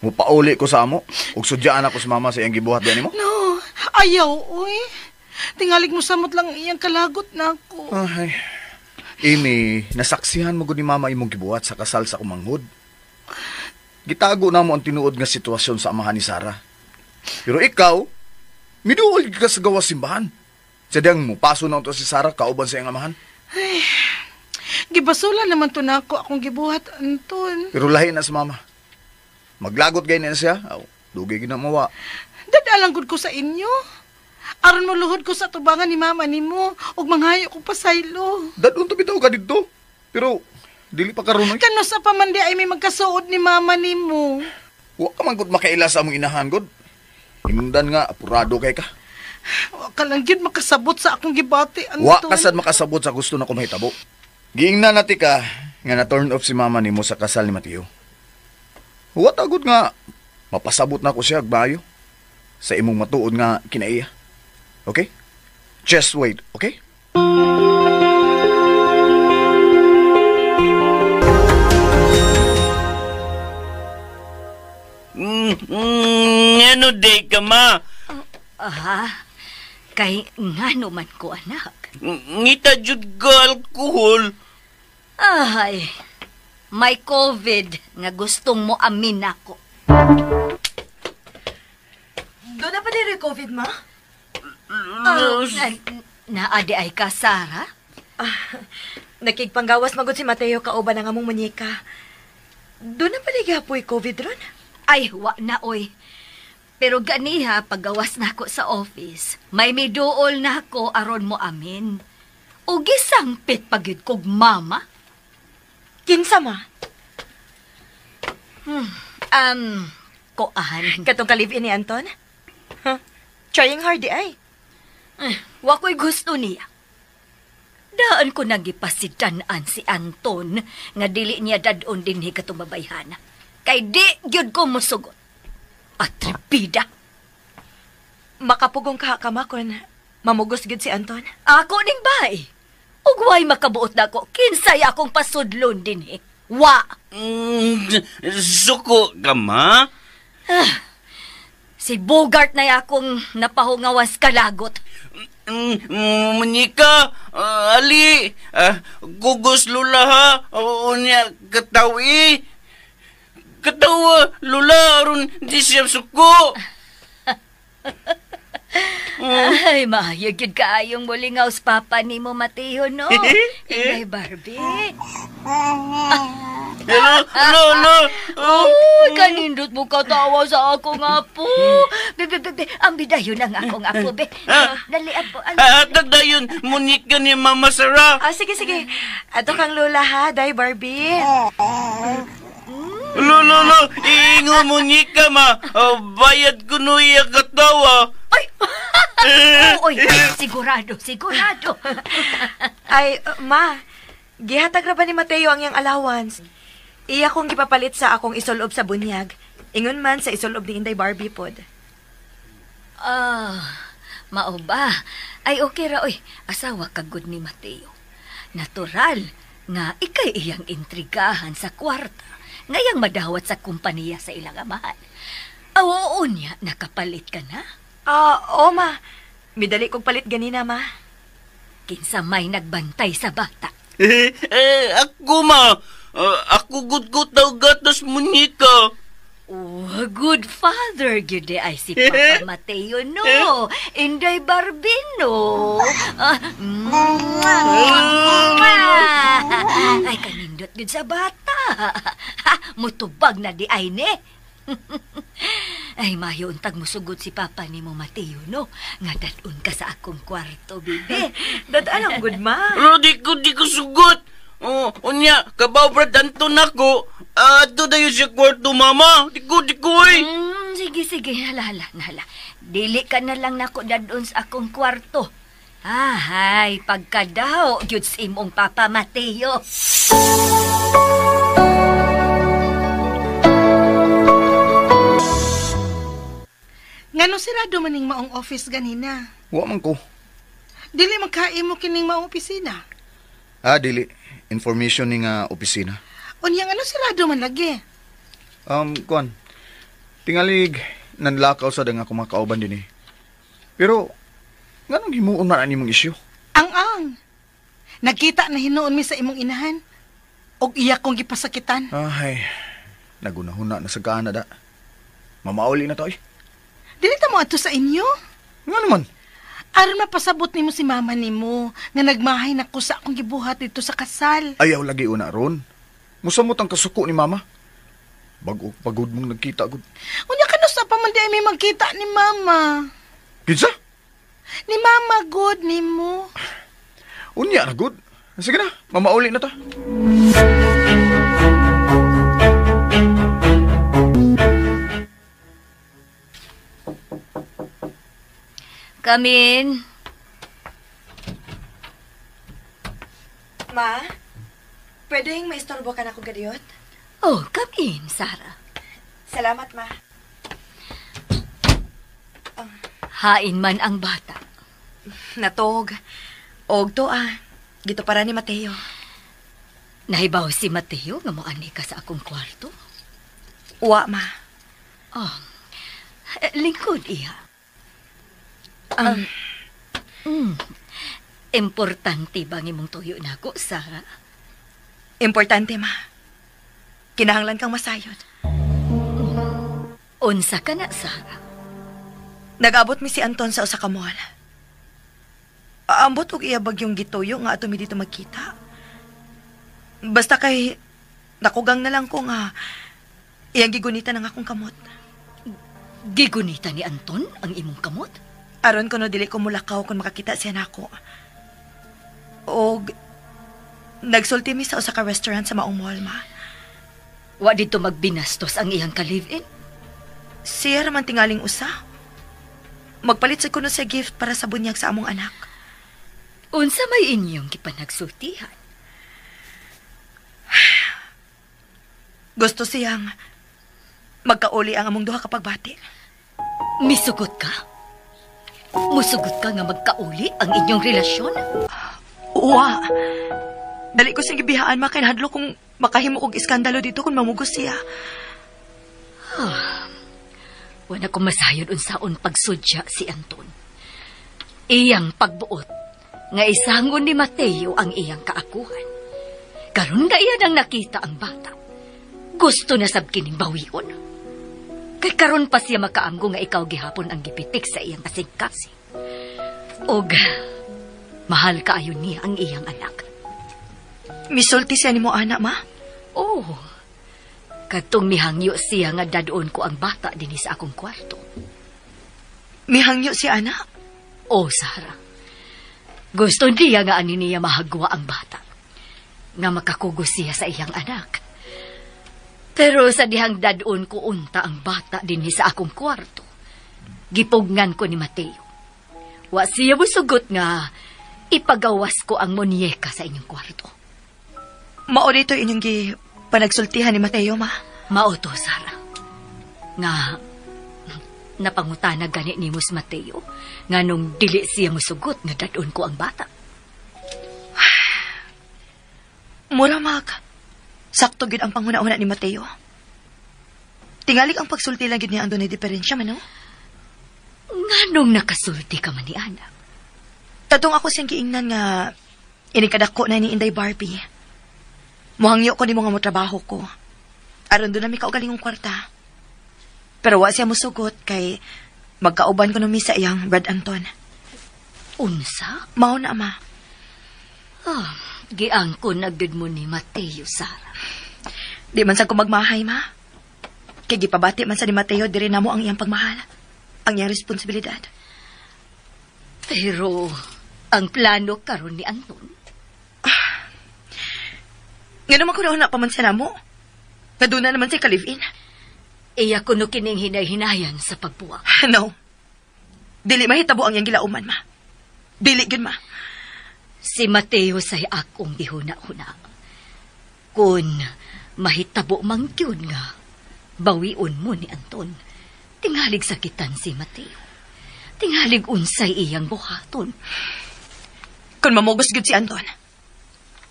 Mupauli ko sa amo, ug sudyaan ako sa mama sa iyang gibuhat diyan nimo? No, ayaw, oy. Tingalig mo samot lang iyang kalagot na ako. Ay, Amy, nasaksihan mo gud ni mama imong gibuhat sa kasal sa kumanghod. Gitago na mo ang tinuod nga sitwasyon sa amahan ni Sarah. Pero ikaw, miduol ka sa gawas simbahan. Sa diyang mupaso na ito si Sarah kauban sa iyang amahan. Ay, gibasula naman to na ako akong gibuhat, Anton. Pero lahi na sa mama. Maglagot gay na siya. Aw, dugay ginamawa. Dadalang gud ko sa inyo. Aron mo luhod ko sa tubangan ni mama nimo ug manghayo ko pasaylo. Dadon to bitaw ka didto. Pero dili pa karon oy. Kano sa pa man di ay may magkasuod ni mama nimo. Wa ka man gud makaila sa among inahan gud. Hinungdan nga apurado kay ka. Wa ka lang gyud makasabot sa akong gibati, Anton. Wa ka sad makasabot sa gusto na ko mahitabo. Giingnan nati ka nga na turn off si mama nimo sa kasal ni Mateo. Wa tagod nga mapasabot na ko siya agbayo sa imong matuod nga kinaiya. Okay? Just wait, okay? Ano day ka, ma? Aha, kay ngano man ko, anak. Ngita jud ka alkohol. Ay, may COVID nga gustong mo amin ako. Doon na pa din COVID, ma? Naadi ay ka, Sarah? Nakigpanggawas magod si Mateo kauban ang among munyeka. Doon na pa din gapoy COVID ron? Ay, wa na, oy. Pero ganiha, paggawas na ako sa office, may miduol na ako aron mo amin. O gisangpit pagyud kog mama. Kinsa, ma? Koan. Katong ka-live-in ni Anton? Huh? Trying hard di ay. Wa ko'y gusto niya. Daan ko nagipasidan-an si Anton nga dili niya dadon dinhi katong babayhana. Kay di gyud ko mosugot. Atripida. Makapugong ka kama kon mamugos gyud si Anton. Ako ning bay. Ug way makabuot nako kinsay akong pasudlon dinhi. Wa. Suko ka, ma? Si Bogart na akong napahungawas kalagot. Munyika, ali, gugos lula ha, unya katawi. Katawa, lula, aron di siya suko. Ay, maayo gyud kaayong mulingaw sa papa nimo, Mateo, no? Inday Barbie. Hello, hello. Uy, kanindot mo katawa sa akong apo. Be, be, be, be. Ang bidayon ang akong apo, be. Dali, apo. Atag dayon, munyika ni Mama Sarah. Ah, sige, sige. Ato kang lola, ha, day Barbie. Lo, lo, lo. Iingo munyika, ma. Bayad ko no iya katawa. Ay! Uy, sigurado, sigurado. Ay, ma, gihatag ra ba ni Mateo ang iyang allowance? Iya kong gipapalit sa akong isulob sa bunyag. Ingon man sa isulob ni Inday Barbie pod. Ah, mao ba? Ay, okay ra, oy. Asawa ka gud ni Mateo. Natural nga ikay iyang intrigahan sa kwarta ngayang madawat sa kumpanya sa ilang amahan. Oo niya, nakapalit ka na? Ah, oo, ma. Midali kong palit ganina, ma. Kinsa may nagbantay sa bata? Ako ma. Ako gud ko taw gatas munyika. Oh, good father gyud ay si Papa Mateo no. Inday Barbino. Ay kanindot gyud sa bata. Mutubag na di ay ne. Ay mayo untag musugot si Papa nimo Mateo no. Nga dad-on ka sa akong kwarto, bibi. Dad-an ang good ma. Pero di ko sugot. Oh, unya, kabaw brad Anton ako. Ato dayo siya kwarto, mama. Di ko, eh. Sige, hala. Dili ka na lang nako dadon sa akong kwarto. Ahay, pagkadaw, gyud sa imong Papa Mateo. Ngano sirado maning maong office ganina? Wa man ko. Dili magkaimo kining maong opisina. Ah, dili. Information ni nga opisina. Unyang ano sirado man lagi? Kuan. Tingalig nanlakaw sa dang ako makauban din eh. Pero nganong himuon man ani mong isyu? Ang. Nagkita na hinuon mi sa imong inahan. Og iya kong gipasakitan. Ay, nagunahuna na sa kaana da. Mamauli na to eh. Dili ta mo adto sa inyo? Nga naman? Aron mapasabot nimo si mama nimo nga nagmahay na ko sa akong gibuhat dito sa kasal. Ayaw lagi una ron. Musamot ang kasuko ni mama. Bago pagod mong nagkita gud. Unya kanusa pa man di ay may magkita ni mama. Kinsa? Ni mama god nimo. Unya na gud. Sige na, mamauli na ta. Come in. Ma, pwedeng maistorbo ka na kong gadiyot? Oh, come in, Sarah. Salamat, ma. Hain man ang bata. Natog. Og to gito para ni Mateo. Nahibaw si Mateo nga moani ka sa akong kwarto? Wa, ma. Oh, lingkod iya. Importante bang imong tuyo nako, Sarah? Importante, ma. Kinahanglan kang masayod. Unsa ka na, Sarah? Nag-abot mi si Anton sa usa ka mall. Aambot og iya bagyong gituyo nga ato mi dito magkita. Basta kay nakugang na lang ko nga iyang gigunitan ang akong kamot. Gigunita ni Anton ang imong kamot? Aron kuno dili ko mulakaw kung makakita siya nako. Og nagsulti mi sa usa ka restaurant sa maong mall, ma. Wa dito magbinastos ang iyang ka-live-in? Siya raman tingaling usa. Magpalit sa kuno sa gift para sa bunyag sa among anak. Unsa may inyong gipanagsultihan? Gusto siyang magkauli ang among duha kapag bati. Misugot ka? Musugot ka nga magkauli ang inyong relasyon? Uwa. Dali ko siyang gibihaan, ma, kay nahadlok kung makahimo og iskandalo dito kung mamugos siya. Wala ko masayod unsaon pagsudya si Anton. Iyang pagbuot nga isangon ni Mateo ang iyang kaakuhan. Karon nga iya nang nakita ang bata. Gusto na sab kining bawion. Kay karon pa siya makaamgo nga ikaw gihapon ang gipitik sa iyang kasing-kasing. Og mahal kaayo niya ang iyang anak. Misulti siya nimo ana, ma? Oh. Kadtong mihangyo siya nga dadon ko ang bata dinhi sa akong kwarto. Mihangyo siya, ana? Oh, Sarah. Gusto niya nga ani niya mahagwa ang bata. Nga makakugos siya sa iyang anak. Pero sa dihang dadon ko unta ang bata dinhi sa akong kwarto. Gipugnan ko ni Mateo. Wa siya musugot nga ipagawas ko ang munyeka sa inyong kwarto. Mao dito inyong gipanagsultihan ni Mateo, ma? Mao to, Sarah. Nga napangutana gani ni Mus Mateo nga nung dili siya musugot nga dadon ko ang bata. Mura, Mak. Sakto gyud ang panghuna-huna ni Mateo. Tingali ang pagsulti lang gyud niya ang dunay diferensya man, no? Nganong nakasulti ka man ni anak? Kadtong ako siyang giingnan nga inikadako na ni Inday Barbie. Muhangyo ko nimo nga motrabaho ko. Aron doon na mi kaugalingong kwarta. Pero wa siya musugot kay magkauban ko numi sa iyang Brad Anton. Unsa? Mao na, ama. Ah, giangko na gud mo ni Mateo, Sara. Di man sa ko magmahay, ma. Kay gipabati man sa ni Mateo diri namo ang iyang pagmahal, ang iyang responsibilidad. Pero ang plano karon ni Anton. Nga naman ko na pa man sa namo. Nga doon na naman siya ka-live-in. Iya kuno kining hinay-hinayan sa pagbuwak. No. Dili mahitabo ang iyang gilauman, ma. Dili gyud, ma. Si Mateo say akong gihuna-huna. Kun mahitabo man gyud nga bawion mo ni Anton, tingalig sakitan si Mateo. Tingalig unsay iyang buhaton. Kun mamugos gyud si Anton,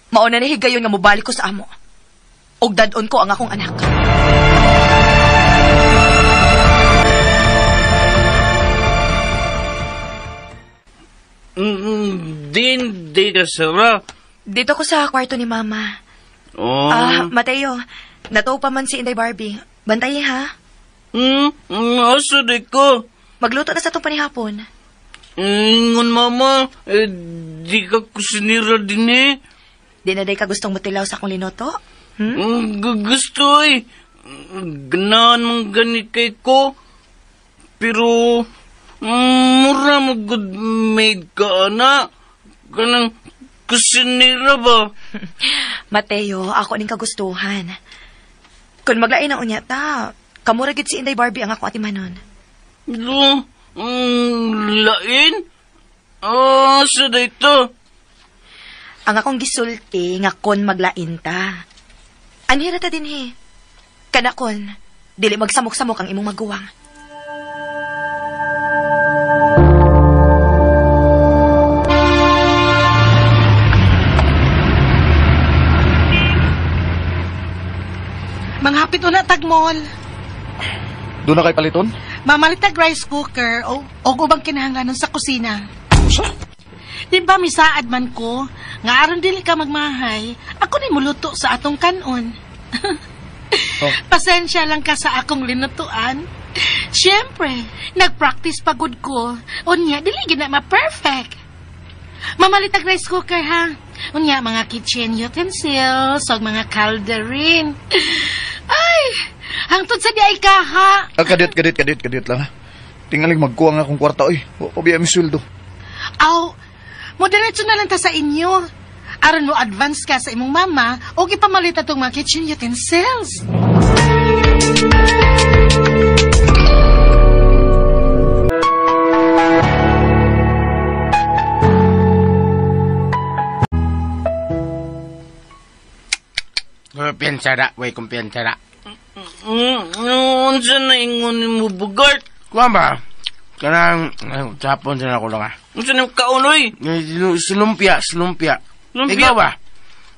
mauna ni higayon nga mobalik ko sa amo. Og dad-on ko ang akong anak. Din ka, Sarah. Dito ko sa kwarto ni Mama. Oh. Mateo, natuo pa man si Inday Barbie. Bantay, ha? Asa di ko? Magluto na sa itong panihapon. Ingon, Mama, di ka kusinira din eh. Di na day ka gustong mutilaw sa akong linoto? Gusto eh. Ganahan mong ganit kay ko. Pero, mura mo good made ka, ana. Ganang kusinira ba? Mateo, ako ning kagustuhan. Kung maglain ang unya ta, kamura gid si Inday Barbie ang ako atimanon. Lo, lain? Sa dito. Ang akong gisulti nga kon maglain ta. Anhira ta din he. Kana kon, dili magsamok-samok ang imong maguwang. Manghapit una tag mall. Doon na kay paliton? Mamalit tag rice cooker o ubang kinahanglanon sa kusina. Usa? Di ba misaad man ko nga aron dili ka magmahay, ako ni muluto sa atong kanon. Oh. Pasensya lang ka sa akong linutuan. Siyempre, nagpractice pagod ko. Unya, dili gid na ma-perfect. Mamalit tag rice cooker ha. Unya, mga kitchen utensils, og mga calderin. Ay, hangtod sa di ay kaha. Kadit lang ha. Tingaling magkuha nga akong kwarta, oy. O biya mi sweldo. Aw, mo diretso na lang ta sa inyo. Aron mo advance ka sa imong mama o ipamalit atong mga kitchen utensils. Kumpiyansa ra, way kumpiyansa ra. Unsa na ingon mo, Bugart? Kuha ba? Kanang, sapon sa ako lang ah. Unsa na kaon, oy? Slumpia. Lumpia? Ikaw ba?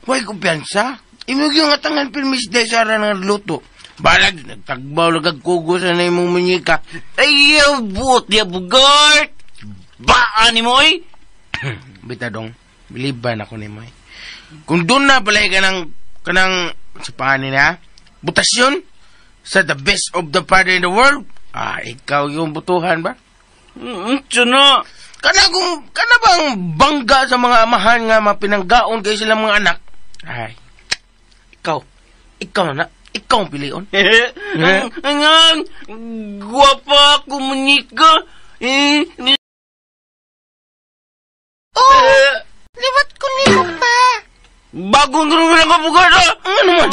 Way kumpiyansa? Imog yung atangan pirmis de sara ng luto. Balag, nagtagbaw nagagkugo sa na imong munyika. Ay, buot ya, Bugart! Baan ni mo, oy? Bita dong, biliban ako ni mo, eh. Kung doon na pala kanang, sa panganin na, butasyon, sa the best of the father in the world, ikaw yung butuhan ba? Unsa na? Kana bang bangga sa mga amahan nga mapinanggaon kay silang mga anak? Ay, ikaw na, ikaw ang pilion. Ang guwapa ako, munyika. Oh, liwat ko nimo pa. Bagong naman ang kabugal, ha? Ano man?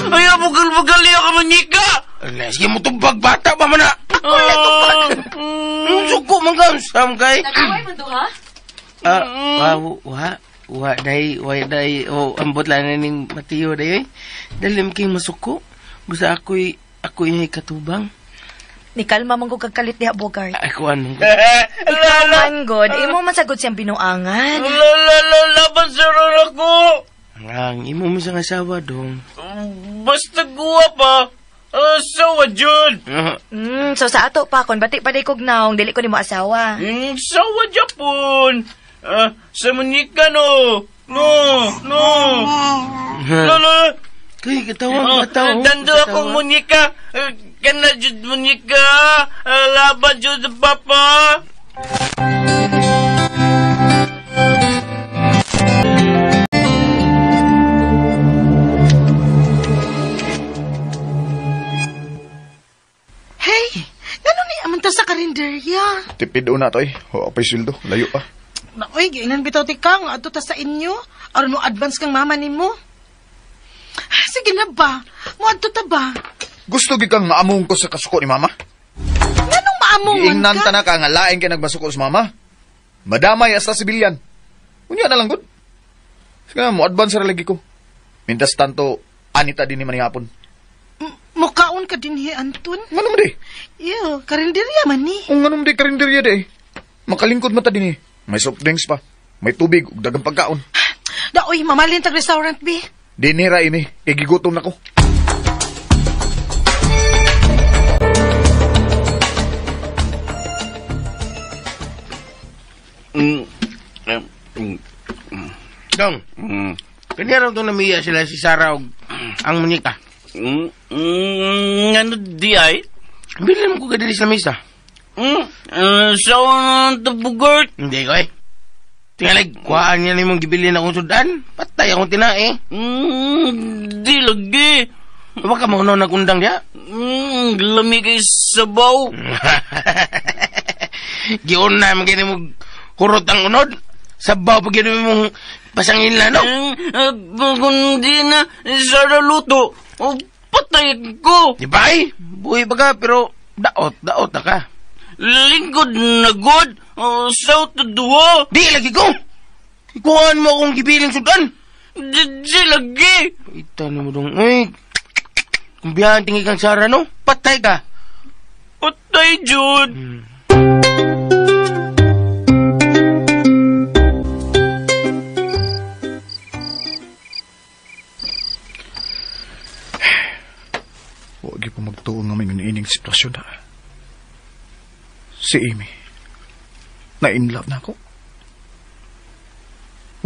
Ay, bugal-bugal niya ka, munyika! Sige mo tubag, bata ba man na? Ako na tubag. Suko man ka, sam kay. Nagaway man do, ha? Wa, day, oh, ambot lang na ning Mateo, day, eh. Dalim kay masuko. Basta ako'y katubang. Ni kalma man ko kagkalit diha, Bogart. Ay, kuan man ko. Ikaw man, God. Imo man sagot siyang binuangan. La, laban sa ako. Ang imo mo siyang asawa, dong. Basta guwa pa. Asawa, Jud. So sa ato pa, kon bati pa day kog naong, dili ko nimo asawa. Sawa, Japon. Sa munyika no. No, no. No, no. Kay katawa, katawa. Dando akong munyika. Kana jud munyika. Laban jud papa. Hey, ngano ni amanta sa karinderya? Tipid una to eh. Wa pa'y sweldo, layo pa. Naoy, giinan bitaw ti kang adto ta sa inyo. Aron mo advance kang mama nimo. Sige na ba? Moadto ta ba? Gusto gid kang maamong ko sa kasuko ni mama? Nganong maamong man ka? Giingnan ta na ka nga laing kay nagmasuko sa mama. Madamay hasta sibilyan. Unya na lang gud. Sige na, mo advance ra lagi ko. Mintas tanto anita din ni manihapon. Mukaon ka dinhi, Anton? Ngano man di? Iyo, karinderya man ni. Kung ngano man di karinderya di. Makalingkod mata dinhi. May soft drinks pa. May tubig ug daghang pagkaon. Daoy, mamalin tag restaurant bi. Dinhi ra ini, kay gigutom nako. Dong, kanya raw itong namiya sila si Sarah og ang munyika. Ano di ay? Bilin mo ko kadali sa mesa. Sa tabugart. Hindi ko eh. Tingalig, kuhaan niya na yung gibilin akong sudan. Patay akong tinae. Di lagi. Baka maunaw nagundang niya. Lami kay sabaw. Gion na, magiging mo hurot ang unod. Sabaw pag yun mong pasangin na, no? Kung di na Sarah luto, patay ko. Di ba eh? Buhay ba ka, pero daot, daot na ka. Lingkod na god, south to duwa. Di lagi ko! Ikuhaan mo akong gibiling sudan. Di lagi! Ita na mo dong, uy. Kung biyahan tingi kang Sarah, no? Patay ka. Patay, Jude. Huwag po magtuon nga may ining sitwasyon na. Si Amy, na-in love na ako.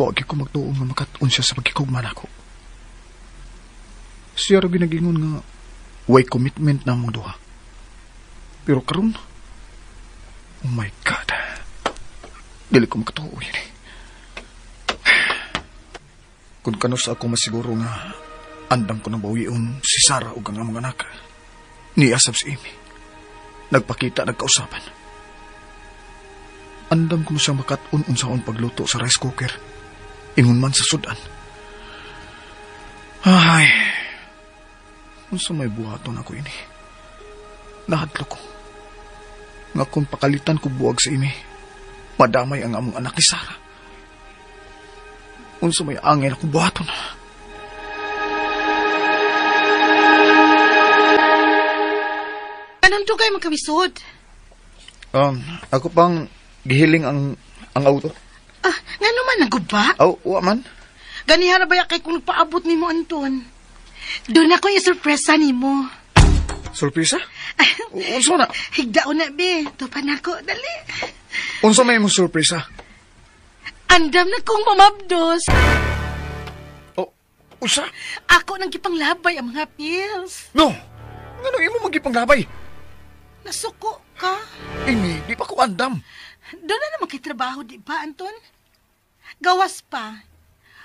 Huwag ko magtuon nga makatuon siya sa pagkikugma na ako. Siya rin ginagingon nga way commitment na mong duha. Pero karon, oh my God, dili ko makatuo yun eh. Kung kanus ako masiguro nga andam ko nang bawion si Sarah ug ang among anak. Niasab si Amy. Nagpakita, nagkausapan. Andam ko siya makat-un unsaon pagluto sa rice cooker. Ingon man sa sudan. Ay, unsa may buhaton ako ini. Nahadlo ko. Nga kung pakalitan ko buwag sa Amy, madamay ang among anak ni Sarah. Unsa may angel akong buhaton. Anong dugay magkamisod? Ako pang gihiling ang auto. Ah, ngano man naguba? Aw, wa man. Ganihara ba kay kung paabot nimo Anton? Doon ako yung sorpresa nimo. Sorpresa? Unsa na? Higdaon na be. Tupan ako, dali. Unsa may imong sorpresa? Andam na kong mamabdos. Oh, unsa? Ako nang gipanglabay ang mga pills. No. Ngano imo magipanglabay? Nasuko ka. Amy, di pa ko andam. Doon na naman kay trabaho, di ba, Anton? Gawas pa.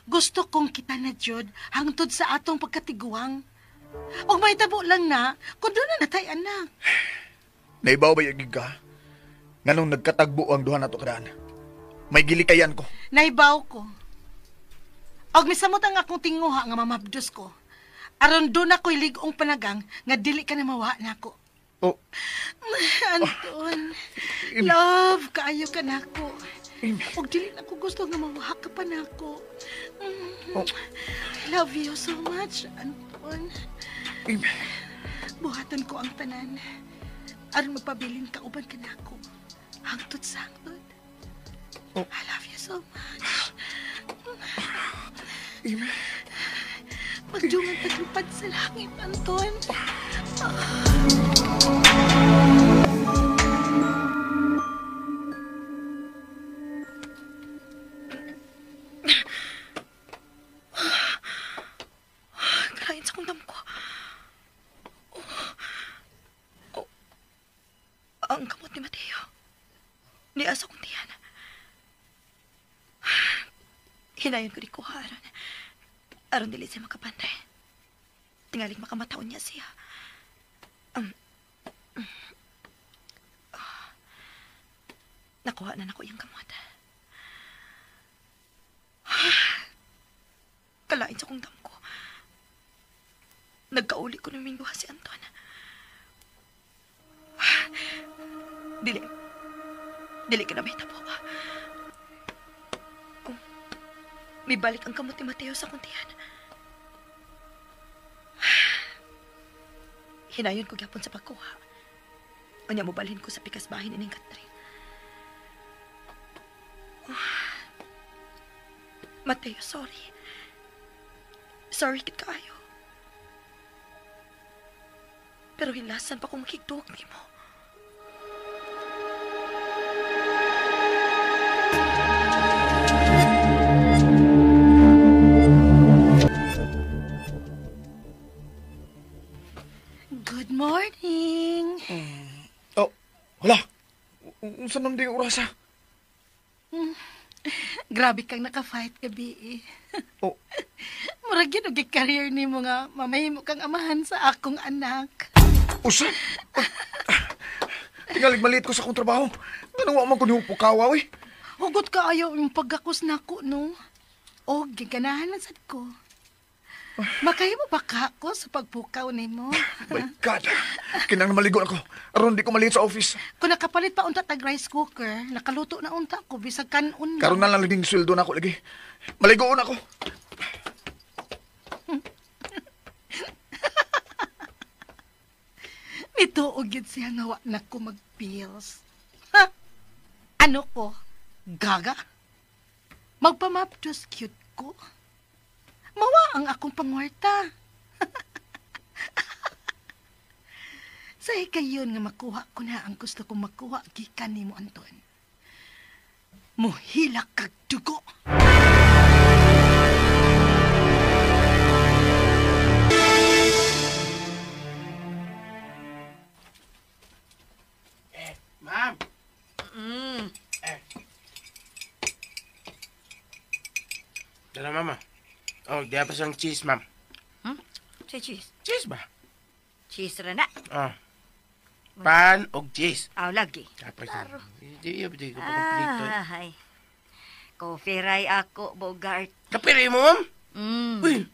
Gusto kong kita na, Jud, hangtod sa atong pagkatiguang. O may tabo lang na, kung doon na natay anak. Naibaw ba yung ka? Nganong nagkatagbo ang duha nato kadaan? May gilikayan ko. Naibaw ko. Og misamot ang akong tinguha nga mamabdos ko. Aron doon ako'y ligong panagang nga dili ka na mawa nako. Oh. Anton, love, kaayo ka nako. Og dili na ko gusto nga mawa ka pa nako. Oh. I love you so much, Anton. Amy. Buhatan ko ang tanan. Aron magpabilin ka uban ka nako. Hangtod sa hangtod. Oh. I love you so much. Amy. Magdungan taglupad sa langit, Anton. Niasa kong tiyan. Hinayon ko di ko aron. Aron dili siya makapantay. Tingaling makamataon niya siya. Nakuha na nako iyang kamot. Kalain sa kong damgo. Nagkauli ko ng duha si Anton. Dili. Dili ka na may tapo. Oh, may balik ang kamot ni Mateo sa kong tiyan. Hinayon ko gyapon sa pagkuha. Unya mobalhin ko sa pikas bahin ining Catherine. Oh. Mateo, sorry. Sorry kit kaayo. Pero hilasan pa kong makigtuog nimo. Good morning. Oh, hala. Unsa man di oras ah? Grabe kang naka-fight gabi eh. Oh. Murag yun og career nimo nga mamahimo kang amahan sa akong anak. Usa. Tingalig maliit ko sa akong trabaho. Ganun wa man ko nimo pukawa oy. Hugot ka ayaw yung pagkakos nako no. O giganahan lang sad ko. Makahimo ba ka ako sa pagpukaw nimo? My God. Kinang maligo ako. Aron di ko maliit sa office. Kung nakapalit pa unta tag rice cooker, nakaluto na unta ko bisag kanon. Karon na lang laging sweldo na ako lagi. Maligoon ako. Nito og gid siya nga wa na ko mag-pills. Ha? Ano ko? Gaga? Magpamapdos cute ko. Mawa ang akong pangwarta. Sa hikayon nga makuha ko na ang gusto kong makuha gikan nimo Anton. Muhilak kag dugo. Ma'am. Dala, mama. Oh, di pa siyang cheese, ma'am. Say cheese. Cheese ba? Cheese ra na. Ah. Pan og cheese. Aw, lagi. Tapos, di ko pa kompleto. Ay. Coffee ray ako, Bogart. Kapiri mo, ma'am? Uy,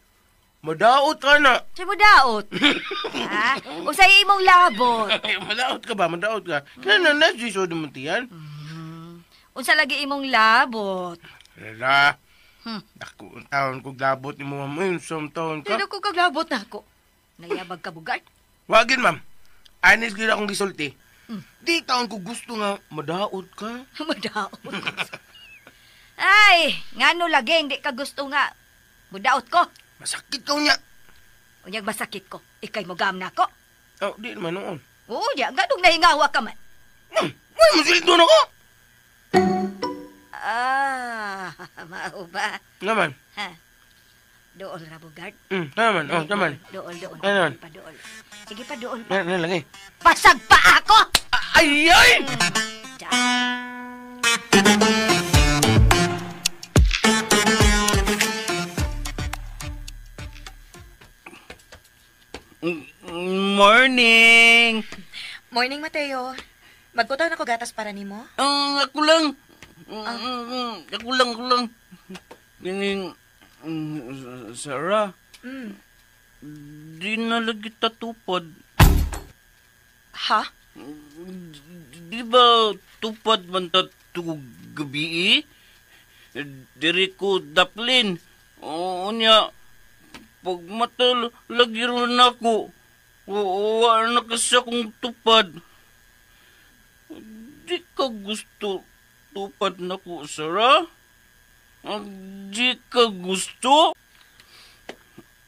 madaot ka na. Sa mo daot? Ha? Usay imong labot. Madaot ka ba? Madaot ka. Kaya na na, si mo tiyan. Unsa lagi imong labot? Lala. Dako ang taon kong labot ni mo, ma'am. Uy, isang taon ka. Sino ko kaglabot na ako? Nayabag ka, Bogart? Wagin, ma'am. Anis gila akong gisulti. Di taon ko gusto nga madaot ka. Madaot? Ay, ngano lagi hindi ka gusto nga mudaot ko. Masakit ka niya. Unyag masakit ko. Ikay mo gam na ko. Oh, di naman noon. Oo, diya. Ganong nahingawa ka man. Uy, masilito na ko. Ah, mao ba? Naman. Ha? Dool ra, Bogart. Naman. Oh, naman. Dool, dool. Naman. Pa dool. Sige pa dool pa. Nan lagi. Pasag pa ako! Ay, ay! Morning! Morning, Mateo. Magkutaw na ko gatas para nimo? Ako lang. Ako lang. Ganing, Sarah, di na lagi tatupad. Ha? Di ba tupad man tatug gabi eh? Diri ko daplin. Oo niya, pag mata lagi ron ako, wala na kasi akong tupad. Di ka gusto tupad na ko, Sarah? Di ka gusto?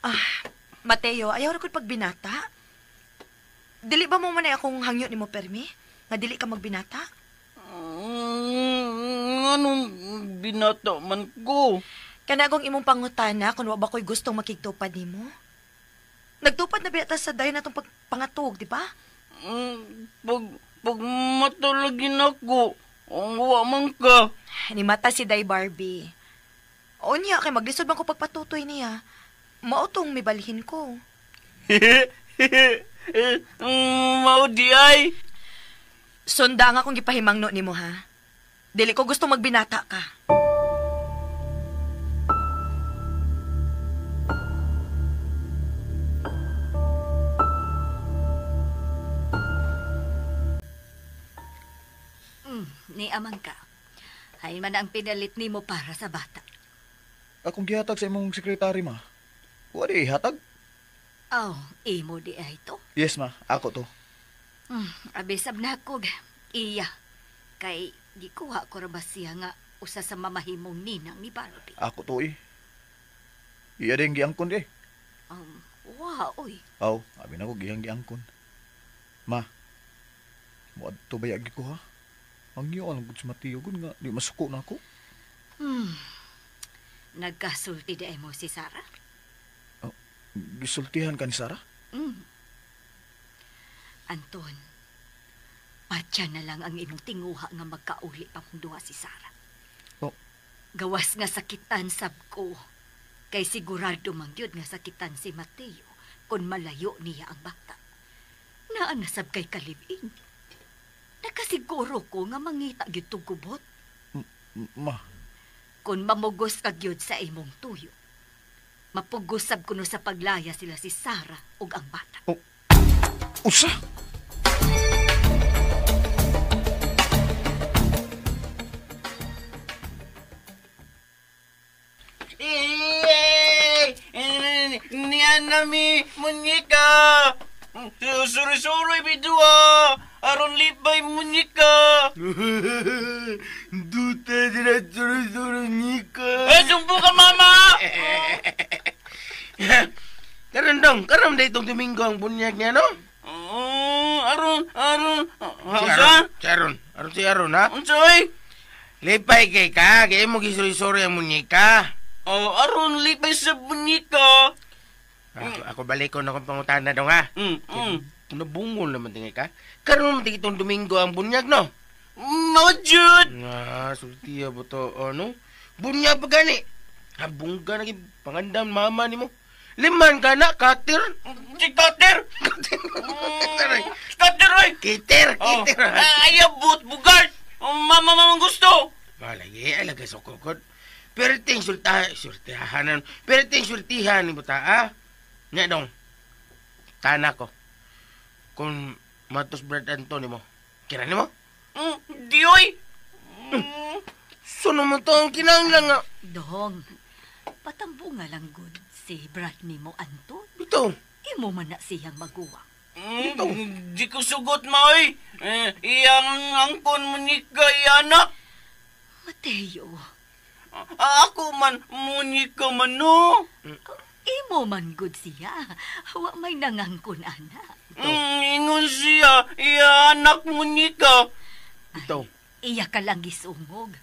Ah, Mateo, ayaw ra ko'y pagbinata. Dili ba mo man ay akong hangyo ni mo, permi? Nga dili ka magbinata? Anong binata man ko? Kanagong imong pangutana kung wa ba ko'y gustong makigtupad nimo? Nagtupad na binata sa dayon natong pagpangatog, di ba? Pag matalagin ako, Ang wa man ka. Ni mata si Day Barbie. O niya, kay maglisod man ko pagpatutoy niya. Mao tong mibalhin ko. Mao di ay. Sunda nga akong gipahimangno nimo ha. Dili ko gusto magbinata ka. Ni amang ka. Hay man ang pinalit nimo para sa bata. Akong gihatag sa imong sekretary, ma. Wa di hatag? Oh, imo di ay to. Yes, ma. Ako to. Abisab na ko. Iya. Kay gikuha ko ra ba siya nga usa sa mamahimong ninang ni Barbie. Ako to eh. Iya din giangkon eh. Wa oy. Aw, abi na ko giyang giangkon. Ma, muadto ba yagi ko ha? Ang iyo ang gud si Mateo gud nga di masuko na ako. Nagkasulti di mo si Sarah? Oh, gisultihan ka ni Sarah? Anton, patya na lang ang imong tinguha nga magkauli pa mong duha si Sarah. Oh. Gawas nga sakitan sab ko. Kay sigurado man gyud nga sakitan si Mateo kung malayo niya ang bata. Naa na sab kay kalibin. Nakasiguro ko nga mangita gyud tong gubot. Ma. Kung mamugos ka gyud sa imong tuyo, mapugos sab kuno sa paglaya sila si Sarah ug ang bata. Oh. Usa? Niyan nami munyika. Suri-suri bidua. Aron lipay munyika. Duta sila suri-suri nika. Eh, sumpo ka, mama! Karon dong, karon na itong Domingo ang bunyag niya, no? Aron. Si Aron. Aron si Aron, ha? Unsa, oy? Lipay kay ka, kaya mo gisuri-suri ang munyika. Oh, aron lipay sa munyika. Ako balik ko na akong pangutana dong, ha? Nabungol naman tingay ka. Karon naman itong Domingo ang bunyag, no? Mao jud! Nga, sultiya ba to, ano? Bunyag pa gani. Habungga na pangandam mama ni mo. Liman ka na, kater. Si kater? Kater, oy! Kiter. Ay, abot, bugart. Mama, mama gusto. Malagi, ay lagi sa kukod. Pero ting sultihanan. Pero ting sultihan ni buta, ah? Nga dong, tana ko. Kung matos Brad Antonio mo, kira ni mo? Di, oy! Suno mo to ang kinanglang nga. Dong, patambunga lang good si Brad ni mo, Anton. Ito. Imo man na siyang maguwang. Ito. Di ko sugot, maoy. Iyang angkon munika, iyanak. Mateo. Ako man, munika man, no? Imo man good siya. Wa may nangangkon, anak. Ingon siya, iya anak munika. Ito. Iya ka lang gisungog.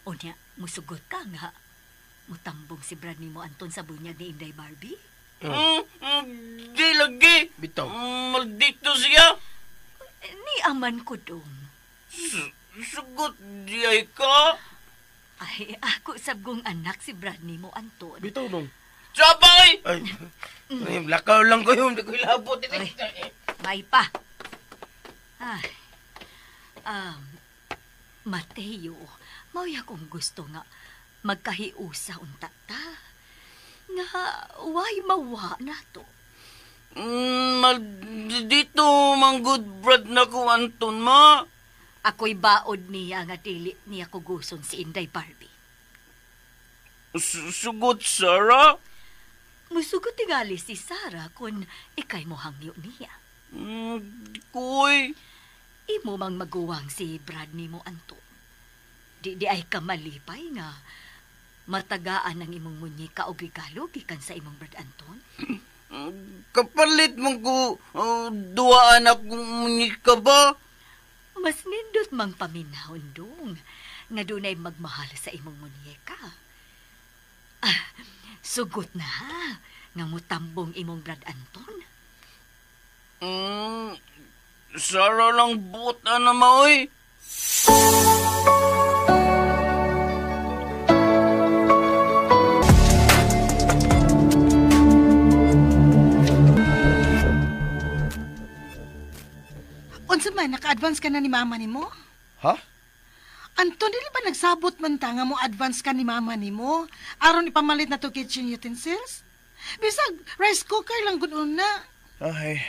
Unya, musugot ka nga. Mutambong si Brad ni mo Anton sa bunyag ni Inday Barbie? Di lagi. Bitaw. Maldito siya. Ni aman ko dong. Sugot di ay ka. Ay, ako sabgong anak si Brad ni mo Anton. Bitaw dong. Sabay! Ay, lakaw lang ko yun. Hindi ko ilabot. Ay, may pa. Ay, Mateo, mao'y akong gusto nga magkahiusa unta ta. Nga, way mawa na to. Dito, mang good Brad na ko, Anton, ma. Ako'y baod niya nga dili niya kuguson si Inday Barbie. Sugot, Sarah? Musugot tingali si Sarah kung ikay mo hangyo niya. Kuy. Imo mang maguwang si Brad ni mo, Anton. Di ay kamalipay nga matagaan ang imong munyika og regalo gikan sa imong Brad Anton. Kapalit mo ko duaan akong munyika ba? Mas nindot mang paminahon dong nga dunay magmahal sa imong munyika. Ah, sugot na ha, nga mutambong imong Brad Anton. Sarah lang buot na maoy. Unsa man, naka-advance ka na ni mama nimo? Ha? Anton, dili ba nagsabot man ta nga mo advance ka ni mama nimo? Aron ipamalit na to kitchen utensils? Bisag rice cooker lang gud una. Ay,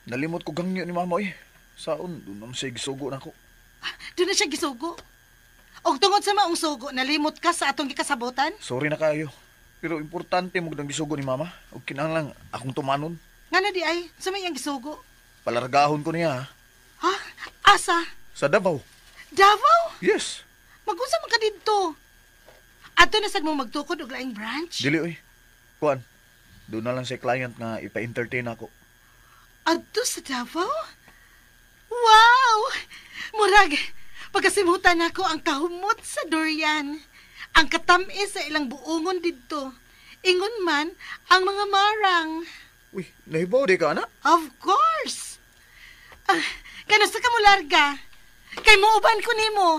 nalimot ko gangyo ni mama oy. Saon, doon naman siya gisugo na ako. Doon na siya gisugo? Og tungod sa maong sugo, nalimot ka sa atong gikasabotan? Sorry na kayo. Pero importante mo ang gisugo ni mama. Og kinahanglan akong tumanon. Ngano di ay, sumay ang gisugo? Palargahon ko niya ha. Ha? Asa? Sa Davao. Davao? Yes. Mag-unsa man ka didto? Adto na sad mo magtukod og laing branch? Dili oy. Kuan. Doon na lang sa client nga ipa-entertain ako. Adto sa Davao? Wow! Murag, pagkasimutan nako ang kahumot sa durian. Ang katamis sa ilang buongon didto. Ingon man ang mga marang. Uy, nahibaw di ka, ana? Of course! Kanusta ka mo larga? Kay muuban ko nimo.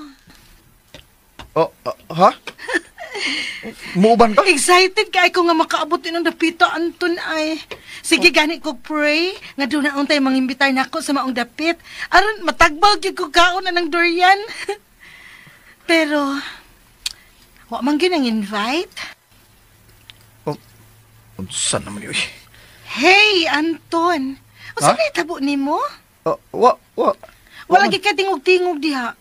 Oh, ha? Muuban ka? Excited kay ko nga makaabot inong dapita, Anton ay. Sige, gani ko pray nga doon na untay mangimbitar nako sa maong dapit. Aron matagbal gyud ko kaon anang durian. Pero wa man gyud ang invite. Oh, unsa naman yun? Hey, Anton. Unsa kay tabo nimo? Wa. Wala gyud ka tingog-tingog diha.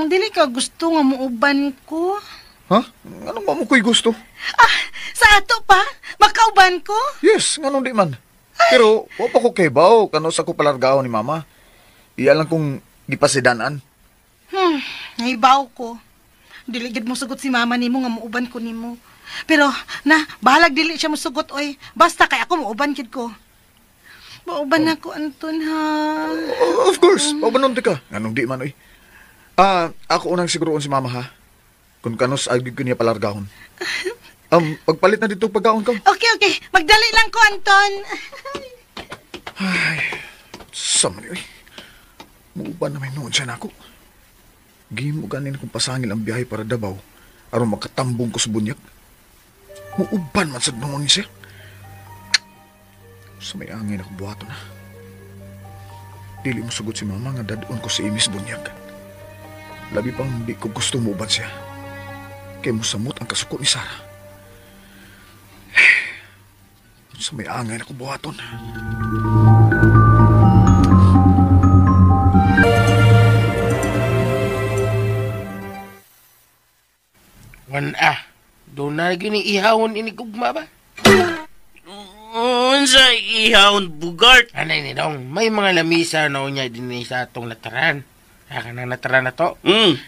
Dili ka gusto nga muuban ko. Ha? Anong ba mo ko'y gusto? Ah, sa ato pa? Makauban ko? Yes, nganong di man. Pero, wa pa ko kay baw, kano sa ko palargao ni mama. Iya lang kong gipasidanan. Nahibaw ko. Dili gid mo sugot si mama nimo nga muuban ko nimo. Pero, na, bahalag dili siya mosugot, oy. Basta kay ako muuban gid ko. Mauban ako, Anton, ha? Of course, paubanon di ka. Nganong di man, oy. Ako unang siguroon si mama, ha? Kung kanos, agig ko niya palargahon. Pagpalit na dito pagkaon ko. Okay. Magdali lang ko, Anton. Ay, sama niyo, eh. Muuban na may noon siya na ako. Gimo ganin kong pasangil ang biyahe para Davao aron makatambong ko sa bunyag. Muuban man sa noon siya. Sa may angin ako buhato na. Dili mo sugot si mama nga dadon ko si Imis bunyag. Labi pang di ko gusto muuban siya. Kay musamot ang kasuko ni Sarah. Sa may angin ako buhaton. Wan ah, doon na gini ihawon inigugma ba? Unsa ihawon bugart? Anay ni dong, may mga lamisa na unya din sa atong lataran. Aka na lataran na to.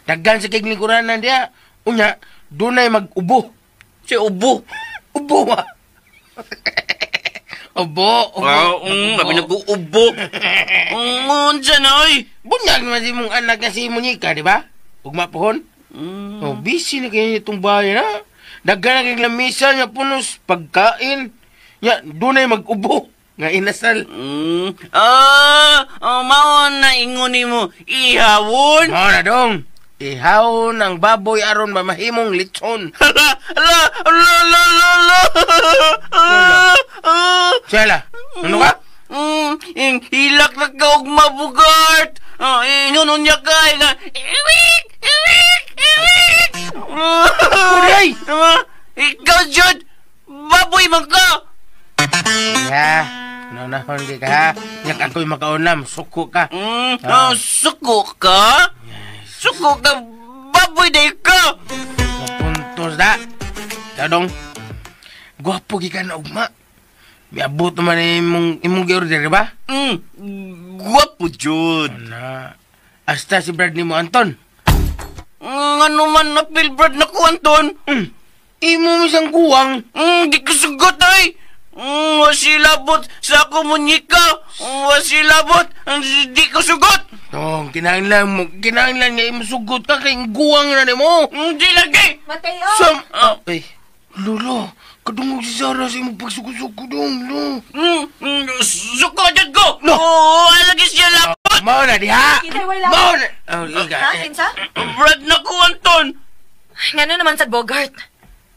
Daghan sa kay lingkuranan diya. Unya, dunay mag-ubo. Si ubo? Ubo ah. Ubo, ubo. Kami nag-uubo. Unsa na oy? Bunyag naman si mong anak na si Monica, di ba? Ugma pohon. Oh, busy na kayo itong bahay na. Daghan na kay lamisa niya punos pagkain. Ya, dunay mag-ubo nga inasal. Mao na ingon nimo ihawon. Mao na dong. Ihawon ang baboy aron mamahimong litson. Hala, hala, hala, hala, hala. Sela, ano ka? Hilak na ka og mabugart. Ingon unya ka nga. Iwik, iwik, iwik. Uray! Ikaw jud, baboy man ka. Ya, naunahon di ka ha. Yak ako'y makaunam, suko ka. Suko ka? Suko ka, baboy day ka! Mapuntos na. Tadong, gwapo gikan na ugma. Miabot naman imong gi-order, di ba? Gwapo jud. Ana, hasta si Brad ni mo, Anton. Ano man na feel Brad na ko, Anton? Imo misang kuwang. Di ko sugot ay! Wasilabot sa ako munyika. Wasilabot. Di ko sugot. Tong, kinahanglan nga imo sugot ka kay guwang na nimo. Di lagi. Mateo. Ay, Lolo, kadungog si Sarah sa imong pagsuko-suko dong, lo. Suko jud ko. No. Oh, lagi siya labot. Labot! Mao na diha. Mao na. Ha, kinsa? Brad na ko, Anton. Ngano naman sad Bogart?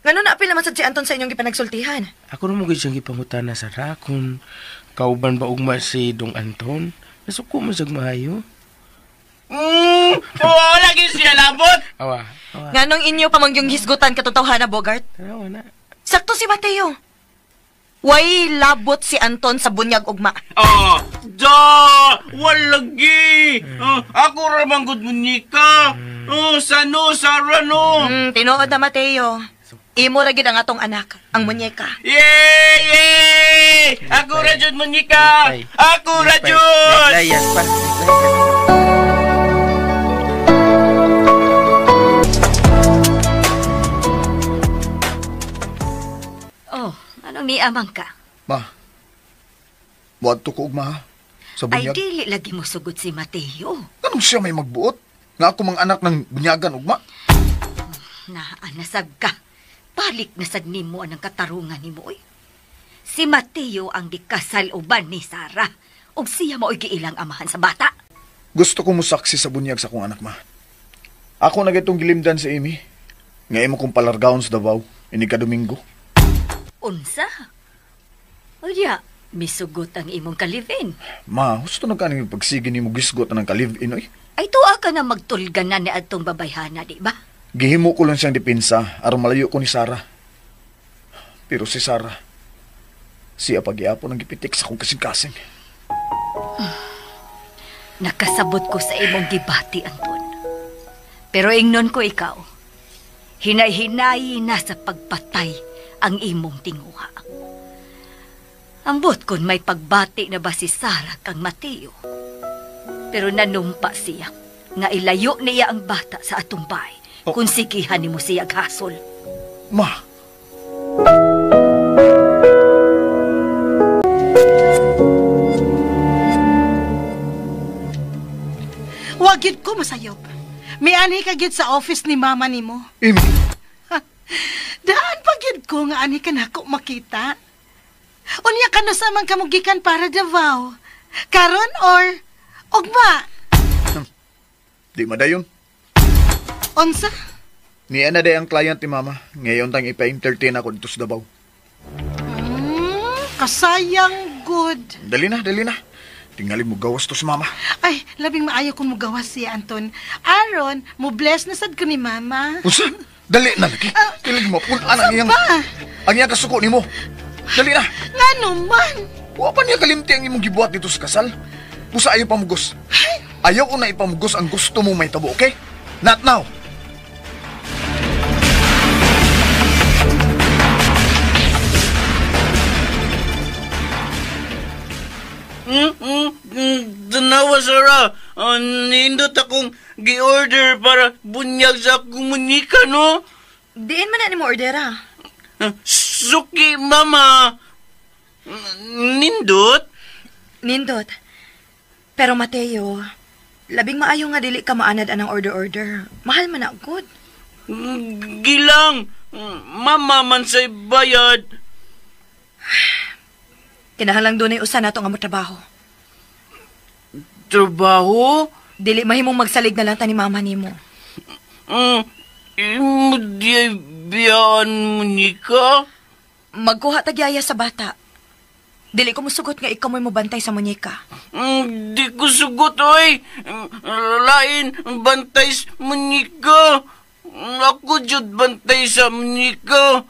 Ngano naapil naman sad si Anton sa inyong gipanagsultihan? Ako na mo gid siyang gipangutana sa ra kung kauban ba ugma si Dong Anton. Nasuko mo siyag maayo. Wala gyud siya labot. Awa. Nganong inyo pamangyong hisgutan katong tawhana, Bogart? Tanawa na. Sakto si Mateo. Way labot si Anton sa bunyag ugma. Oh, da, walagi. Ako ra man gud munyika. Oh, sano Sara no. Tinuod na Mateo. Imo ra gid ang atong anak, ang munyeka. Yay! Yay! Ako ra jud munyika. Ako ra jud. Layas pa. Oh, anong niamang ka? Ma, buhat to ko ugma ha? Sa Ay, bunyag. dili lagi mo sugot si Mateo. Anong siya may magbuot? Nga ako mang anak ng bunyagan ugma? Naanasag ka. Balik na sad nimo anang katarungan nimo oy. Si Mateo ang gikasal uban ni Sara. Ug siya mao'y giilang amahan sa bata. Gusto ko musaksi sa bunyag sa akong anak, ma. Ako na gitong gilimdan sa Amy. Nga imo kong palargaon sa Davao, ini ka Domingo. Unsa? O diya, misugot ang imong kalivin. Ma, husto na kaning pagsige nimo gisgot na ng ka-live-in, oy. Ay tuwa ka na magtulgan na ni adtong babayhana, di ba? Gihimo ko lang siyang depensa aron malayo ko ni Sara. Pero si Sara, siya pagyapon ang gipitik sa akong kasing-kasing. Nakasabot ko sa imong gibati, Anton. Pero ingnon ko ikaw, hinay-hinay na sa pagpatay ang imong tinguha. Ambot kun may pagbati na ba si Sara kang Mateo. Pero nanumpa siya nga ilayo niya ang bata sa atong bahay kung sigihan nimo siya hasol. Ma! Wag gyud ko masayop. May anhi ka gyud sa office ni mama nimo. Amy. Daan pa gyud ko nga anhi ka nako makita. Unya ka na sa man kamugikan para Davao. Karon or ugma? Di madayon. Unsa? Niya na day ang client ni mama. Ngayon tang ipa-entertain ako dito sa Davao. Kasayang good. Dali na, dali na. Tingali mo gawas to sa mama. Ay, labing maayo kung mugawas siya, Anton. Aron, mo bless na sad ko ni mama. Unsa? Dali na lagi. Kilig mo pun-an ang iyang ang iyang kasuko nimo. Dali na. Ngano man? Wa pa niya kalimti ang imong gibuhat dito sa kasal. Busa ayaw pamugos. Ayaw ko na ipamugos ang gusto mo may tabo, okay? Not now. Tanawa, Sara. Nindot akong gi-order para bunyag sa akong munika, no? Diin man na ni mo ordera. Suki, mama. Nindot? Nindot. Pero Mateo, labing maayo nga dili ka maanad anang order-order. Mahal man na good. Gilang. Mama man sa'y bayad. Kinahanglang dunay usa nato nga motrabaho. Trabaho? Dili mahimong magsalig na lang ta ni mama nimo. Imo di biyaan mo ni ka? Magkuha tagyaya sa bata. Dili ko musugot nga ikaw mo'y mobantay sa munyeka. Di ko sugot, oy. Lain, bantay sa munyeka. Ako jud bantay sa munyeka.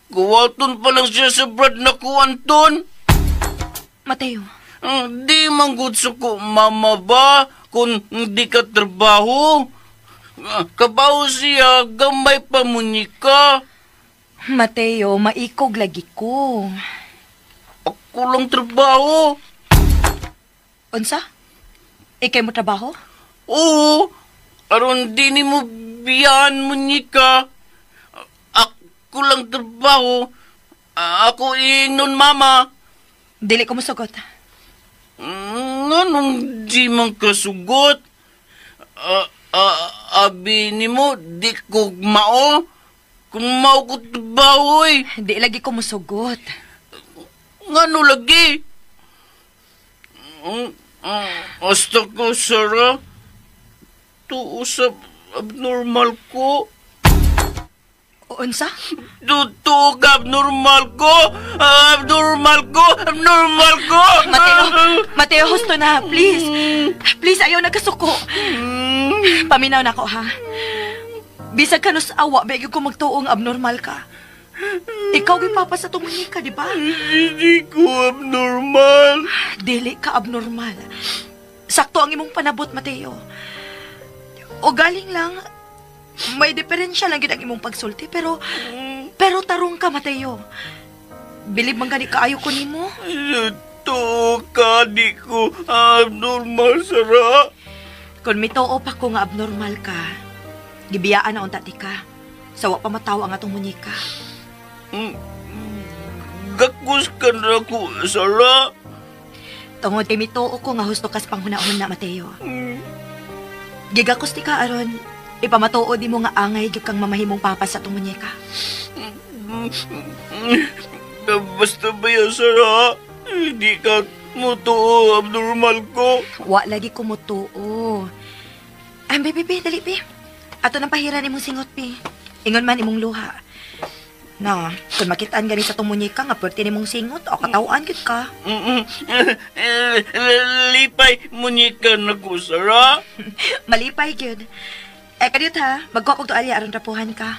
Kuwaton pa lang siya sa brad na ko, Anton. Mateo. Di man gud suko, mama ba, kung di ka trabaho. Kabaw siya, gamay pa munyeka. Mateo, maikog lagi ko. Ako lang trabaho. Unsa? Ikay mo trabaho? Oo. Aron di ni mo biyaan munyeka. Ako lang trabaho. Ako ingnon, mama. Dili ko musugot. Nganong di man kasugot? Abi ni mo, di ko mao. Kung mao ko trabaho, eh. Di lagi ko musugot. Ngano lagi? Hasta ko, Sarah. Tuo sa abnormal ko. Unsa? Tuo ka abnormal ko! Abnormal ko! Abnormal ko! Mateo, Mateo, husto na. Please. Please, ayaw nagkasuko. Paminaw na ko, ha? Bisag ka nos awa, bigyo ko magtuong abnormal ka. Ikaw gipapa sa tumunika, di ba? Hindi ko abnormal. Dili ka abnormal. Sakto ang imong panabot, Mateo. O galing lang, may diferensya lang gid ang imong pagsulti, pero tarong ka, Mateo. Bilib man gani kaayo ko nimo. Tuo ka, di ko abnormal, Sarah. Kung mituo pa ko nga abnormal ka, gibiyaan na unta ti ka. Sawa pa mataw ang atong munyika. Gakos ka na ko, Sarah. Tungod kay mituo ko nga husto kas panghunahon na, Mateo. Gigakos ti ka aron ipamatuod di mo nga angay gyud kang mamahimong papa sa atong munyeka. Basta ba yan, Sarah? Hindi ka mutuo abnormal ko. Wa lagi ko mutuo. Ay, baby, baby, dali, bi. Ato nang pahiran imong singot, bi. Ingon man imong luha. Na, kung makitaan gani sa atong munyeka nga pwerte nimong singot, o katawaan gyud ka. Lipay munyeka na ko, Sarah. Malipay gyud. Eh, kadiyot ha, magkuha kog tualya aron rapuhan ka.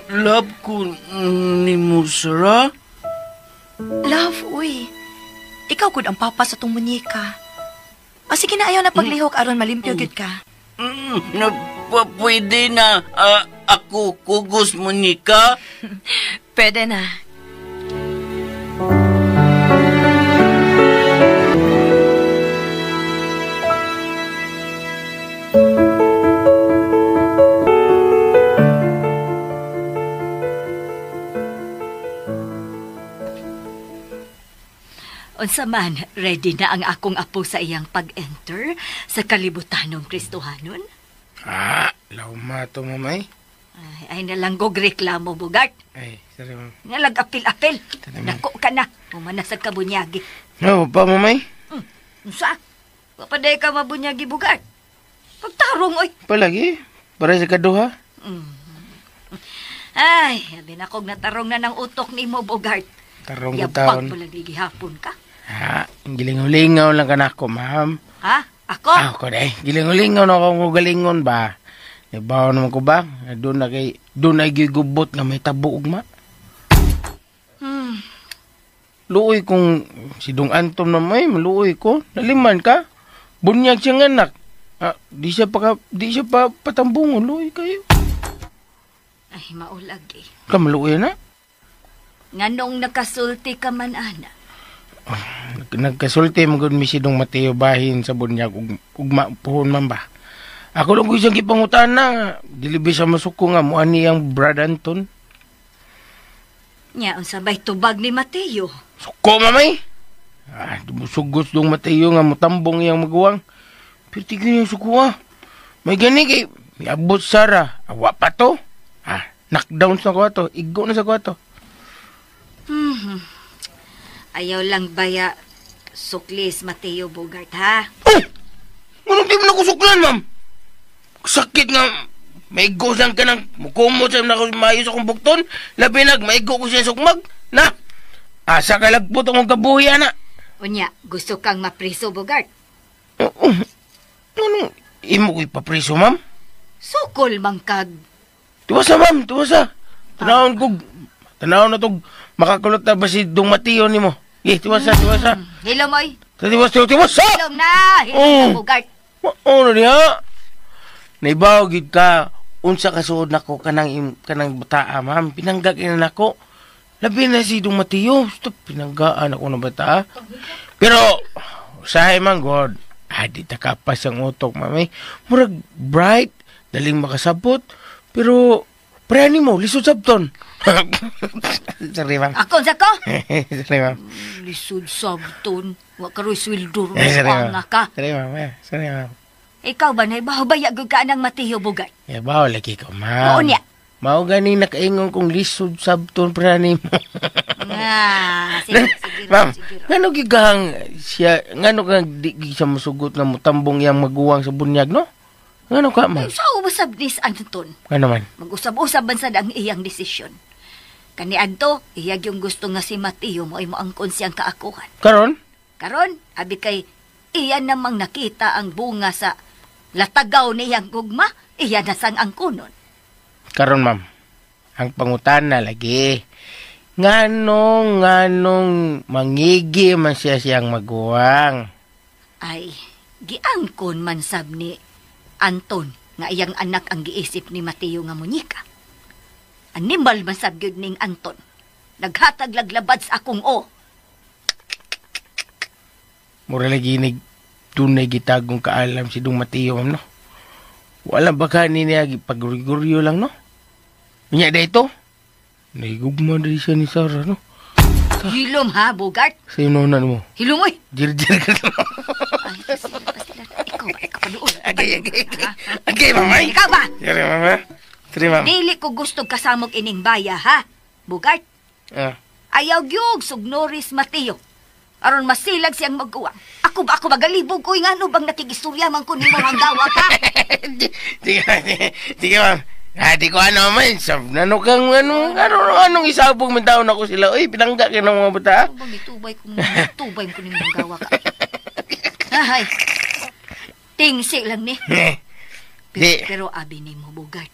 Love ko ni mo, Sarah. Love, uy. Ikaw gud ang papa sa tong munyeka. O sige na, ayaw na paglihok aron malimpyo gyud ka. Pwede na ako kugos munyeka? Pwede na. Unsa man, ready na ang akong apo sa iyang pag-enter sa kalibutanong Kristohanon? Ah, lauma to, mamay. Ay, nalanggog reklamo, Bugart. Ay, sorry, ma'am. Nalag apil-apil. Nako ka na. Umanasag ka bunyagi. No, pa, mamay? Unsa? Papaday ka mabunyagi, Bugart. Pagtarong, oy. Palagi. Para sa kaduha. Ay, abi na kog natarong na ng utok ni mo, Bugart. Tarong ko taon. Yabag pala gihapon ka. Ha, gilingaw-lingaw lang ka na ako, ma'am. Ha? Ako? Ako na eh. Gilingaw-lingaw na akong galingon ba? Ibaw naman ko ba? Doon na kay, doon ay gigubot nga may tabo ugma. Luoy kung si Dong Anton na may, maluoy ko. Naliman ka. Bunyag siyang anak. Ah, di siya pa patambungon. Luoy kayo. Ay, maulag eh. Ka maluoy na? Nganong nakasulti ka man, ana? Nagkasulti mo gud mi si Dong Mateo bahin sa bunyag ugma puhon man ba. Ako lang ko isang gipangutan na dili ba siya masuko nga mo ani ang Brad Anton. Nya unsa bay tubag ni Mateo? Suko mamay. Ah, sugos Dong Mateo nga motambong iyang maguwang. Pero tigil yung suko ah. May gani kay miabot Sara, awa pa to. Ah, knockdown sa kwarto, igo na sa kwarto. Ayaw lang baya suklis, Mateo Bugart, ha? Oh! Anong di mo nakusuklan, ma'am? Sakit nga. Maigo siyang ka ng mukumot siya na maayos akong bukton. Labi nag, maigo ko siya sukmag. Na! Asa ka lagpot akong kabuhi, ana. Unya, gusto kang mapriso, Bugart? Anong imo ko ipapriso, ma'am? Sukol, mangkag. Tuwasa, ma'am. Tuwasa. Tanawon ko. Tanawon na itong makakulot na ba si Dong Mateo ni mo? Eh, tiwasa, tiwasa. Hilom, oy. Tiwasa, tiwasa! Hilom na! Hilom na, Bugart. Ano niya? Naibaw, gid ka. Unsa kasuod na ko kanang bataa, ma'am. Pinanggag ina na ko. Labi na si Dong Mateo. Stop, pinanggaan ako ng bataa. Pero, usahay man, God. Ah, di takapas ang utok, ma'am. Eh. Murag bright, daling makasabot. Pero, pre mo, lisod sabton. Sorry, ma'am. Ako, sa ko? Sorry, ma'am. Lisod sabton. Wa karoy sweldo. Sorry, ma'am. Ka. Sorry, ma'am. Sorry, ma'am. Ikaw ba, naibaw ba yagod ka ng Mateo Bugart? Ibaw, lagi ko, ma'am. Oo niya. Mao gani nakaingon kong lisod sabton pra nimo. Ah, sige, sige. Ma'am, ngano gigahang siya, ngano kang di siya musugot na mutambong iyang maguwang sa bunyag, no? Ngano ka, ma'am? Sa usab nis Anton. Ngano man? Mag-usab-usab man sad ang iyang desisyon. Kaniadto, iyag yung gusto nga si Mateo mo ay moangkon siyang kaakuhan. Karon? Karon, abi kay iyan namang nakita ang bunga sa latagaw niyang gugma, iyan na sang angkonon. Karon, ma'am, ang pangutana lagi. Nganong mangigi man siya siyang maguwang. Ay, giangkon man sab ni Anton nga iyang anak ang giisip ni Mateo nga munyika. Animal man sab gyud ning Anton. Naghatag laglabad sa akong o. Mura lagi nig dunay gitagong kaalam si Dung Mateo, ma'am, no? Wala ba ka niya paguryo lang, no? Unya dito? Naigugma din siya ni Sarah, no? Hilom ha, Bogart? Sa'yo noon mo. Hilom, oy! Jirjir ka na. Ay, pasila. Ikaw ba? Ikaw pa doon. Okay. Okay, mama. Ikaw ba? Sorry, mama. Sorry, ma'am. Dili ko gusto kasamok ining baya, ha? Bogart? Ah. Ayaw gyud sugnoris Mateo. Aron masilag siyang magguwang. Ako ba magalibog ko? Ngano bang nakigistorya man ko nimo ang gawa ka? Sige, ma'am. Ah, di ko ano man. Ano kang anong isabog man taon ako sila. Uy, pinangga kayo ng mga bata. Ano bang itubay kung tubay ko nimo ang gawa ka? Ay, tingsi lang ni. Pero abi ni mo, Bogart.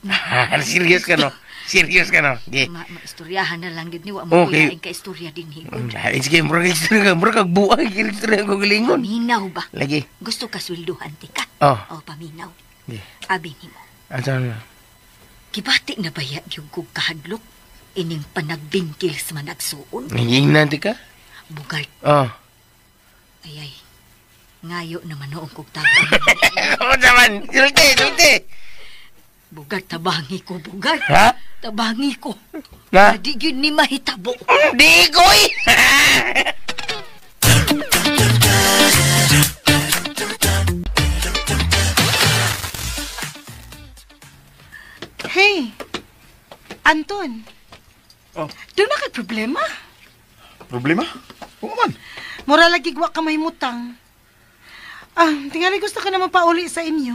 Serious ka, no? Serious ka, no? Di. Maistoryahan na lang yun ni. Wa mo okay. Kuyain ka istorya din, higod. Sige, mura ka istorya ka. Mura kag buang. Istorya ko galingon. Paminaw ba? Lagi. Gusto ka swelduhan, tika? Oh. O, paminaw. Di. Abi ni mo. Ano na? Kibati na baya yung kong kahadlok? Ining panagbingkil sa managsuon? Nangingnan, tika? Bogart. Oh. Ay. Ngayo naman noong kong tabang. Ano naman? Sulti! Bogart, tabangi ko, Bogart. Ha? Tabangi ko. Na? Di yun ni mahitabo. Di ko eh! Hey, Anton. Oh. Doon na kay problema? Problema? Oo man. Mura lagi gwa ka may mutang. Ah, tingali gusto ka naman pauli sa inyo.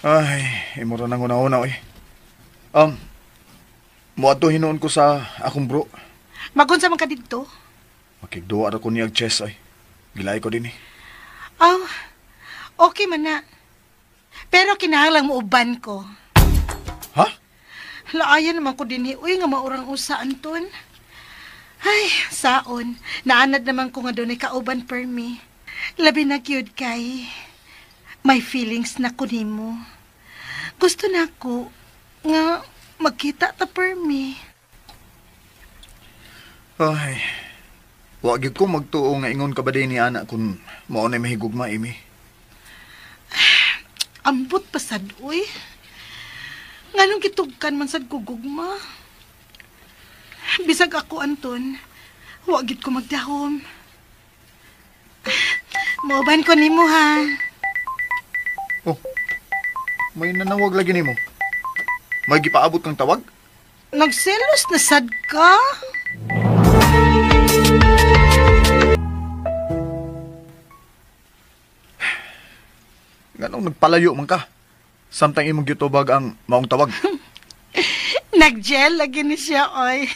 Ay, imura nang una-una, oy. Muadto hinuon ko sa akong bro. Magunsa man ka didto? Makigduwa ra ko niyag chess, ay. Gilay ko din eh. Aw, okay man na. Pero kinahanglang muuban ko. Ha? Laayan naman ko din eh. Uy, nga maurang usa, Anton. Ay, saon. Naanad naman ko nga doon ay kauban per me. Labi na gyud kay may feelings na ko nimo. Gusto na ko nga magkita ta per me. Ay, wa gyud ko magtuo nga ingon ka ba din ni ana kung mao na mahigugma, Amy. Ambot pa sad, uy. Nganong gitugkan man sad ko gugma. Bisag ako, Anton, wa gyud ko magdahom. Mauban ko nimo, ha? Oh, may nanawag lagi nimo. May gipaabot kang tawag? Nagselos na sad ka? Nganong nagpalayo man ka? Samtang imong gitubag ang maong tawag. Nag-gel lagi ni siya, oy.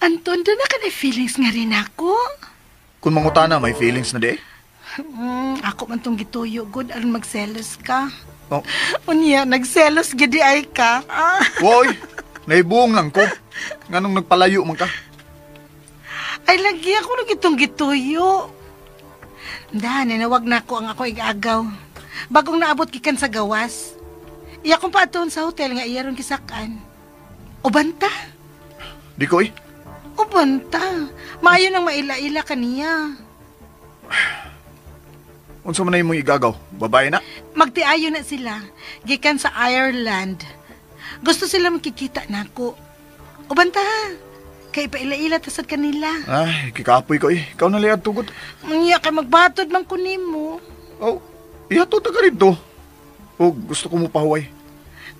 Anton, doon na ka na feelings nga rin ako. Kung mangutana, may feelings na di eh. Ako man tong gituyo, good, aron magselos ka. Oh. Unya, nagselos gidi ay ka. Ah. Woy, naibuong lang ko. Nganong nagpalayo man ka? Ay, lagi ako na gitong gituyo. Dahan, ninawag na ako ang ako igagaw. Bagong naabot gikan sa gawas. Iya kong paatoon sa hotel nga iya ron kisakan. Ubanta? Di ko eh. Ubanta. Maayo nang maila-ila kaniya. Unsa man na imong igagaw? Babae na? Magtiayo na sila. Gikan sa Ireland. Gusto sila makikita nako. Ubanta. Kay paila-ila tasad kanila. Ay, kikapoy ko eh. Ikaw na liad tugod. Unya kay magbatod man ko nimo. Oh, ihatod ta ka rito. Oh, gusto ko mo pahuway.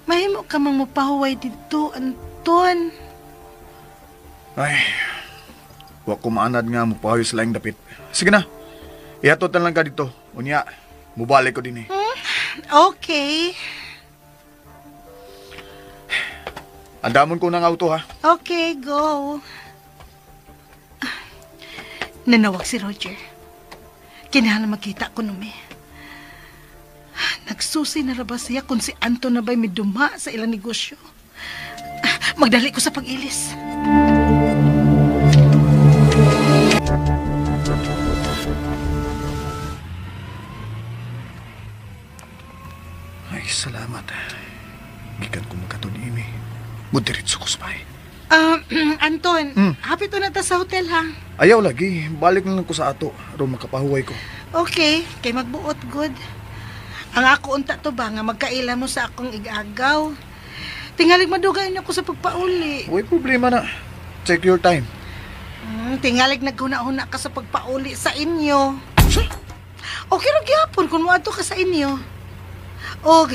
Mahimo ka mang mapahuway dito, Anton. Ay, wa ko maanad nga mupahuway sa laing dapit. Sige na, ihatod na lang ka dito. Unya, mubalik ko din eh. Okay. Andamon ko ng auto ha. Okay, go. Nanawag si Roger. Kinahanglan magkita ko numi. Nagsusi na ra ba siya kung si Anton na ba'y miduma sa ilang negosyo? Magdali ko sa pag-ilis. Ay, salamat. Gikan ko magkatod ni Amy. Mudiritso ko sa bahay. Anton, hapit na ta sa hotel ha. Ayaw lagi. Balik na lang ko sa ato. Aron makapahuway ko. Okay, kay magbuot good. Ang ako unta to ba nga magkaila mo sa akong igagaw. Tingalig madugay na ako sa pagpauli. Uy, problema na. Take your time. Tingalig naghuna-huna ka sa pagpauli sa inyo. Sa? Okay ra gyapon kung moadto ka sa inyo. Og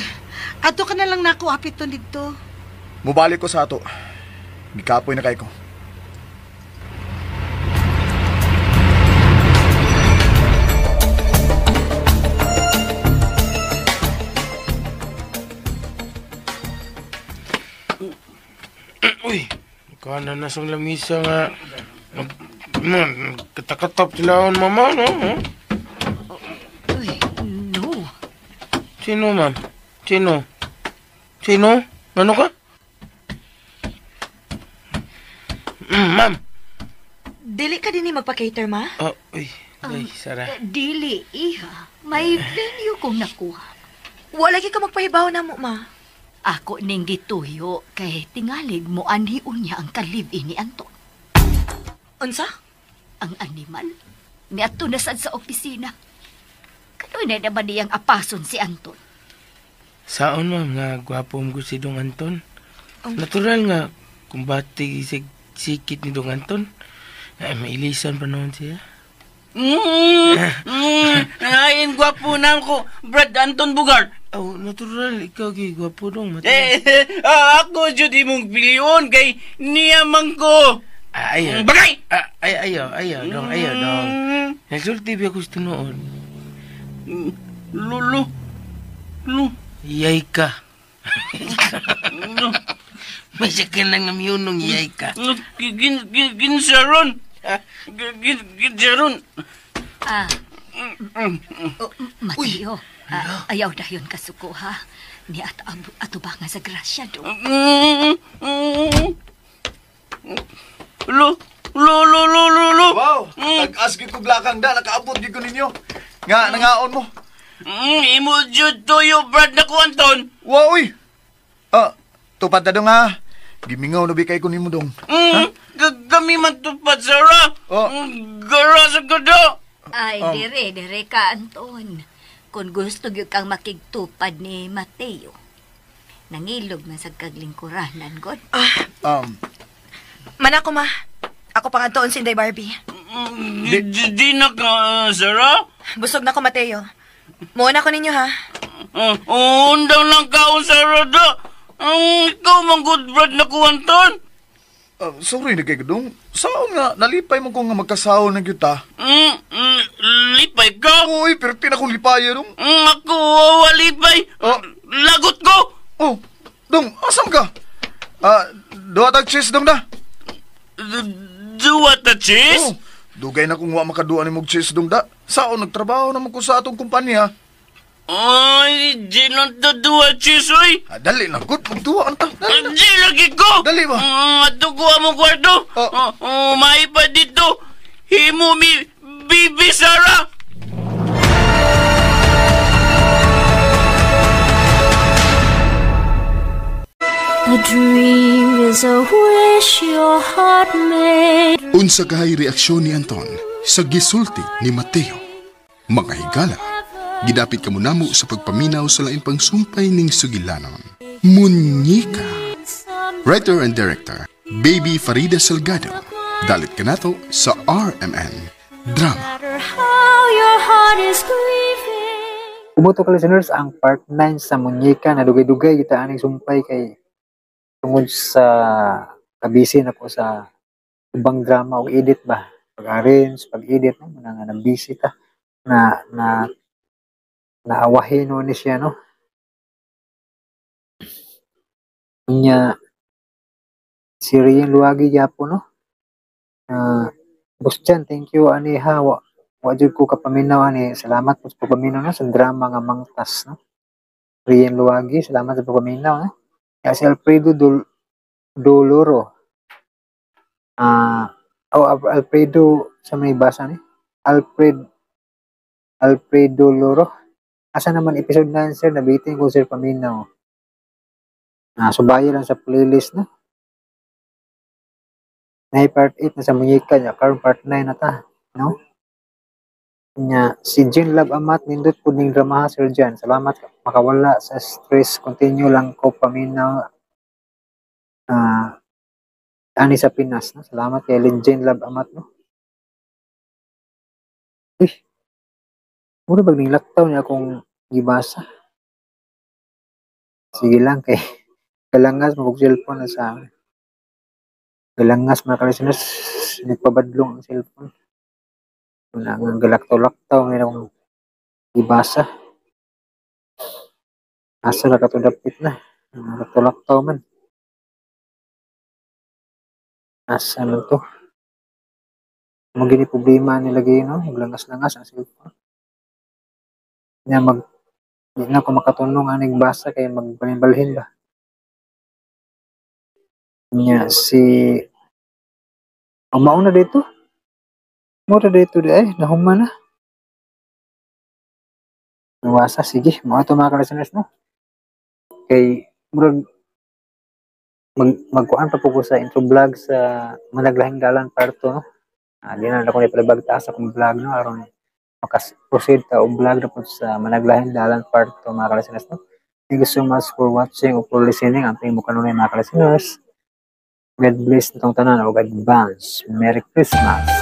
adto ka na lang nako hapiton didto. Mubalik ko sa ato. Gikapoy na kay ko. Uy, kana na sa lamisa nga. Katakatap sila ang mama, no? Huh? Uy, no. Sino, ma'am? Sino? Sino? Ano ka? Ma'am. Dili ka din magpa-cater, ma? Oh, uy, ay, Sarah. Dili, iha. May venue kong nakuha. Wala ka magpahibaw na mo, ma. Ako ning gituyo kay tingalig mo anhiun niya ang ka-live-in ni Anton. Unsa? Ang animal. Niadto na sad sa opisina. Kanoy na naman niyang apason si Anton. Saon, ma'am, nga gwapo mo si Dong Anton. Natural nga, kumbati sikit ni Dong Anton. Ay, mailisan pa noon siya. Ayin, gwapo na ako, Brad Anton Bugart. Oh, natural, ikaw kay gwapo dong. Ako jud imong pilion kay niya man ko. Ayaw. Bagay! Ay, ayaw, ayaw, dong, ayaw, dong. Nagsulti ba ako sa tinuod? Lolo. Lo. Iyay ka. May sakin lang namiyunong iyay ka. Ginsaron. Ginsaron. Mateo, ayaw na yun kasuko, ha? Ni atubangan sa grasya, do. Lo, lo, lo, lo, lo, lo. Wow, nag-ask ko glakang da, nakaabot di ko ninyo. Nga, nangaon mo. Imo jud tuyo, Brad na ko, Anton. Wow, uy. Tupad na dong, ha. Gimingaw na bikay ko nimo dong. Kami man tupad, Sarah. Oh. Gara sa gado. Ay, dire ka, Anton. Kung gusto gyud kang makigtupad ni Mateo, nangilog man sa kaglingkuranan, God. Mana ko, ma. Ako pang antoon si Inday Barbie. Di na ka, Sarah? Busog na ko, Mateo. Muuna ko ninyo, ha? Undaw lang ka, Sarah, da. Ikaw mang good brad na ko, Anton. Sorry na kay Gadong. Saan nga, nalipay mo ko nga magkasaon ng yuta. Lipay ka? Uy, pero tinakong lipay, dong. Ako, walipay. Lagot ko. Oh, dong, asam ka? Duwa tag cheese, dong na. Duwa ta cheese? Oh, dugay na kung wa makaduwa ni mong cheese, dong da. Saan nagtrabaho naman ko sa atong kumpanya. Ay, di lang to duwa cheese, oy. Dali na, good. Magduwa ang ta. Di lagi ko. Dali ba? Ato ko among kwarto. May pa dito. Himo mi, Bibi Sarah. A dream is a wish your heart made. Unsa kahay reaksyon ni Anton sa gisulti ni Mateo. Mga higala, gidapit ka munamo sa pagpaminaw sa lain pang sumpay ning sugilanon. Munyika. Writer and director, Baby Farida Salgado. Dalit kanato sa RMN Drama. Kumuto ka listeners, ang part 9 sa Munyeka na dugay-dugay kita aning sumpay kay tungod sa kabisi na ko sa ubang drama o edit ba, pag-arrange, pag-edit, no, nga na busy ta na na naawahin no ni siya, no. Nya si Rian Luagi gyapon, no. Boss Jan, thank you ani ha, wa jud ko kapaminaw ani, salamat po sa pagpaminaw, no, sa drama nga Mangtas, no. Rian Luagi, salamat sa pagpaminaw, no. Kaya si Alfredo Doloro, oh, Alfredo sa may basa ni Alfredo Loro, asa naman episode 9, sir? Nabitin ko sir paminaw. Subaya lang sa playlist, no. Na part 8 na sa Munyeka niya, karon part 9 na ta, no. Nya si Jean Love Amat, nindot pud ning drama Sir Jan. Salamat, makawala sa stress, continue lang ko paminaw ani sa Pinas, no. Salamat kay Jean Love Amat, no. Uy, mura bag ning laktaw niya akong gibasa. Sige lang kay kalangas magug cellphone na sa galangas mga ka-listeners, nagpabadlong ang cellphone. Wala nga galaktaw-laktaw ngayon akong gibasa. Asa na katudapit na. Galaktaw-laktaw man. Asa man to? Mo gini problema nila gini, no? Maglangas-langas ang cellphone. Nya di na ko makatunong aning basa kay magbalhin-balhin ba. Nya si ang mauna dito. Mura dito di ay nahuma na. Nawasa, sige, mao to mga ka-listeners, no. Kay murag magkuan pa po ko sa intro vlog sa Managlahing Dalan part 2, no. Di na ako ni palibag taas akong vlog, no, aron makas-proceed ta og vlog na po sa Managlahing Dalan part 2 mga ka-listeners, no. Thank you so much for watching or for listening. Ang tingin mo kanunay mga ka-listeners. God bless natong tanan og advance. Merry Christmas.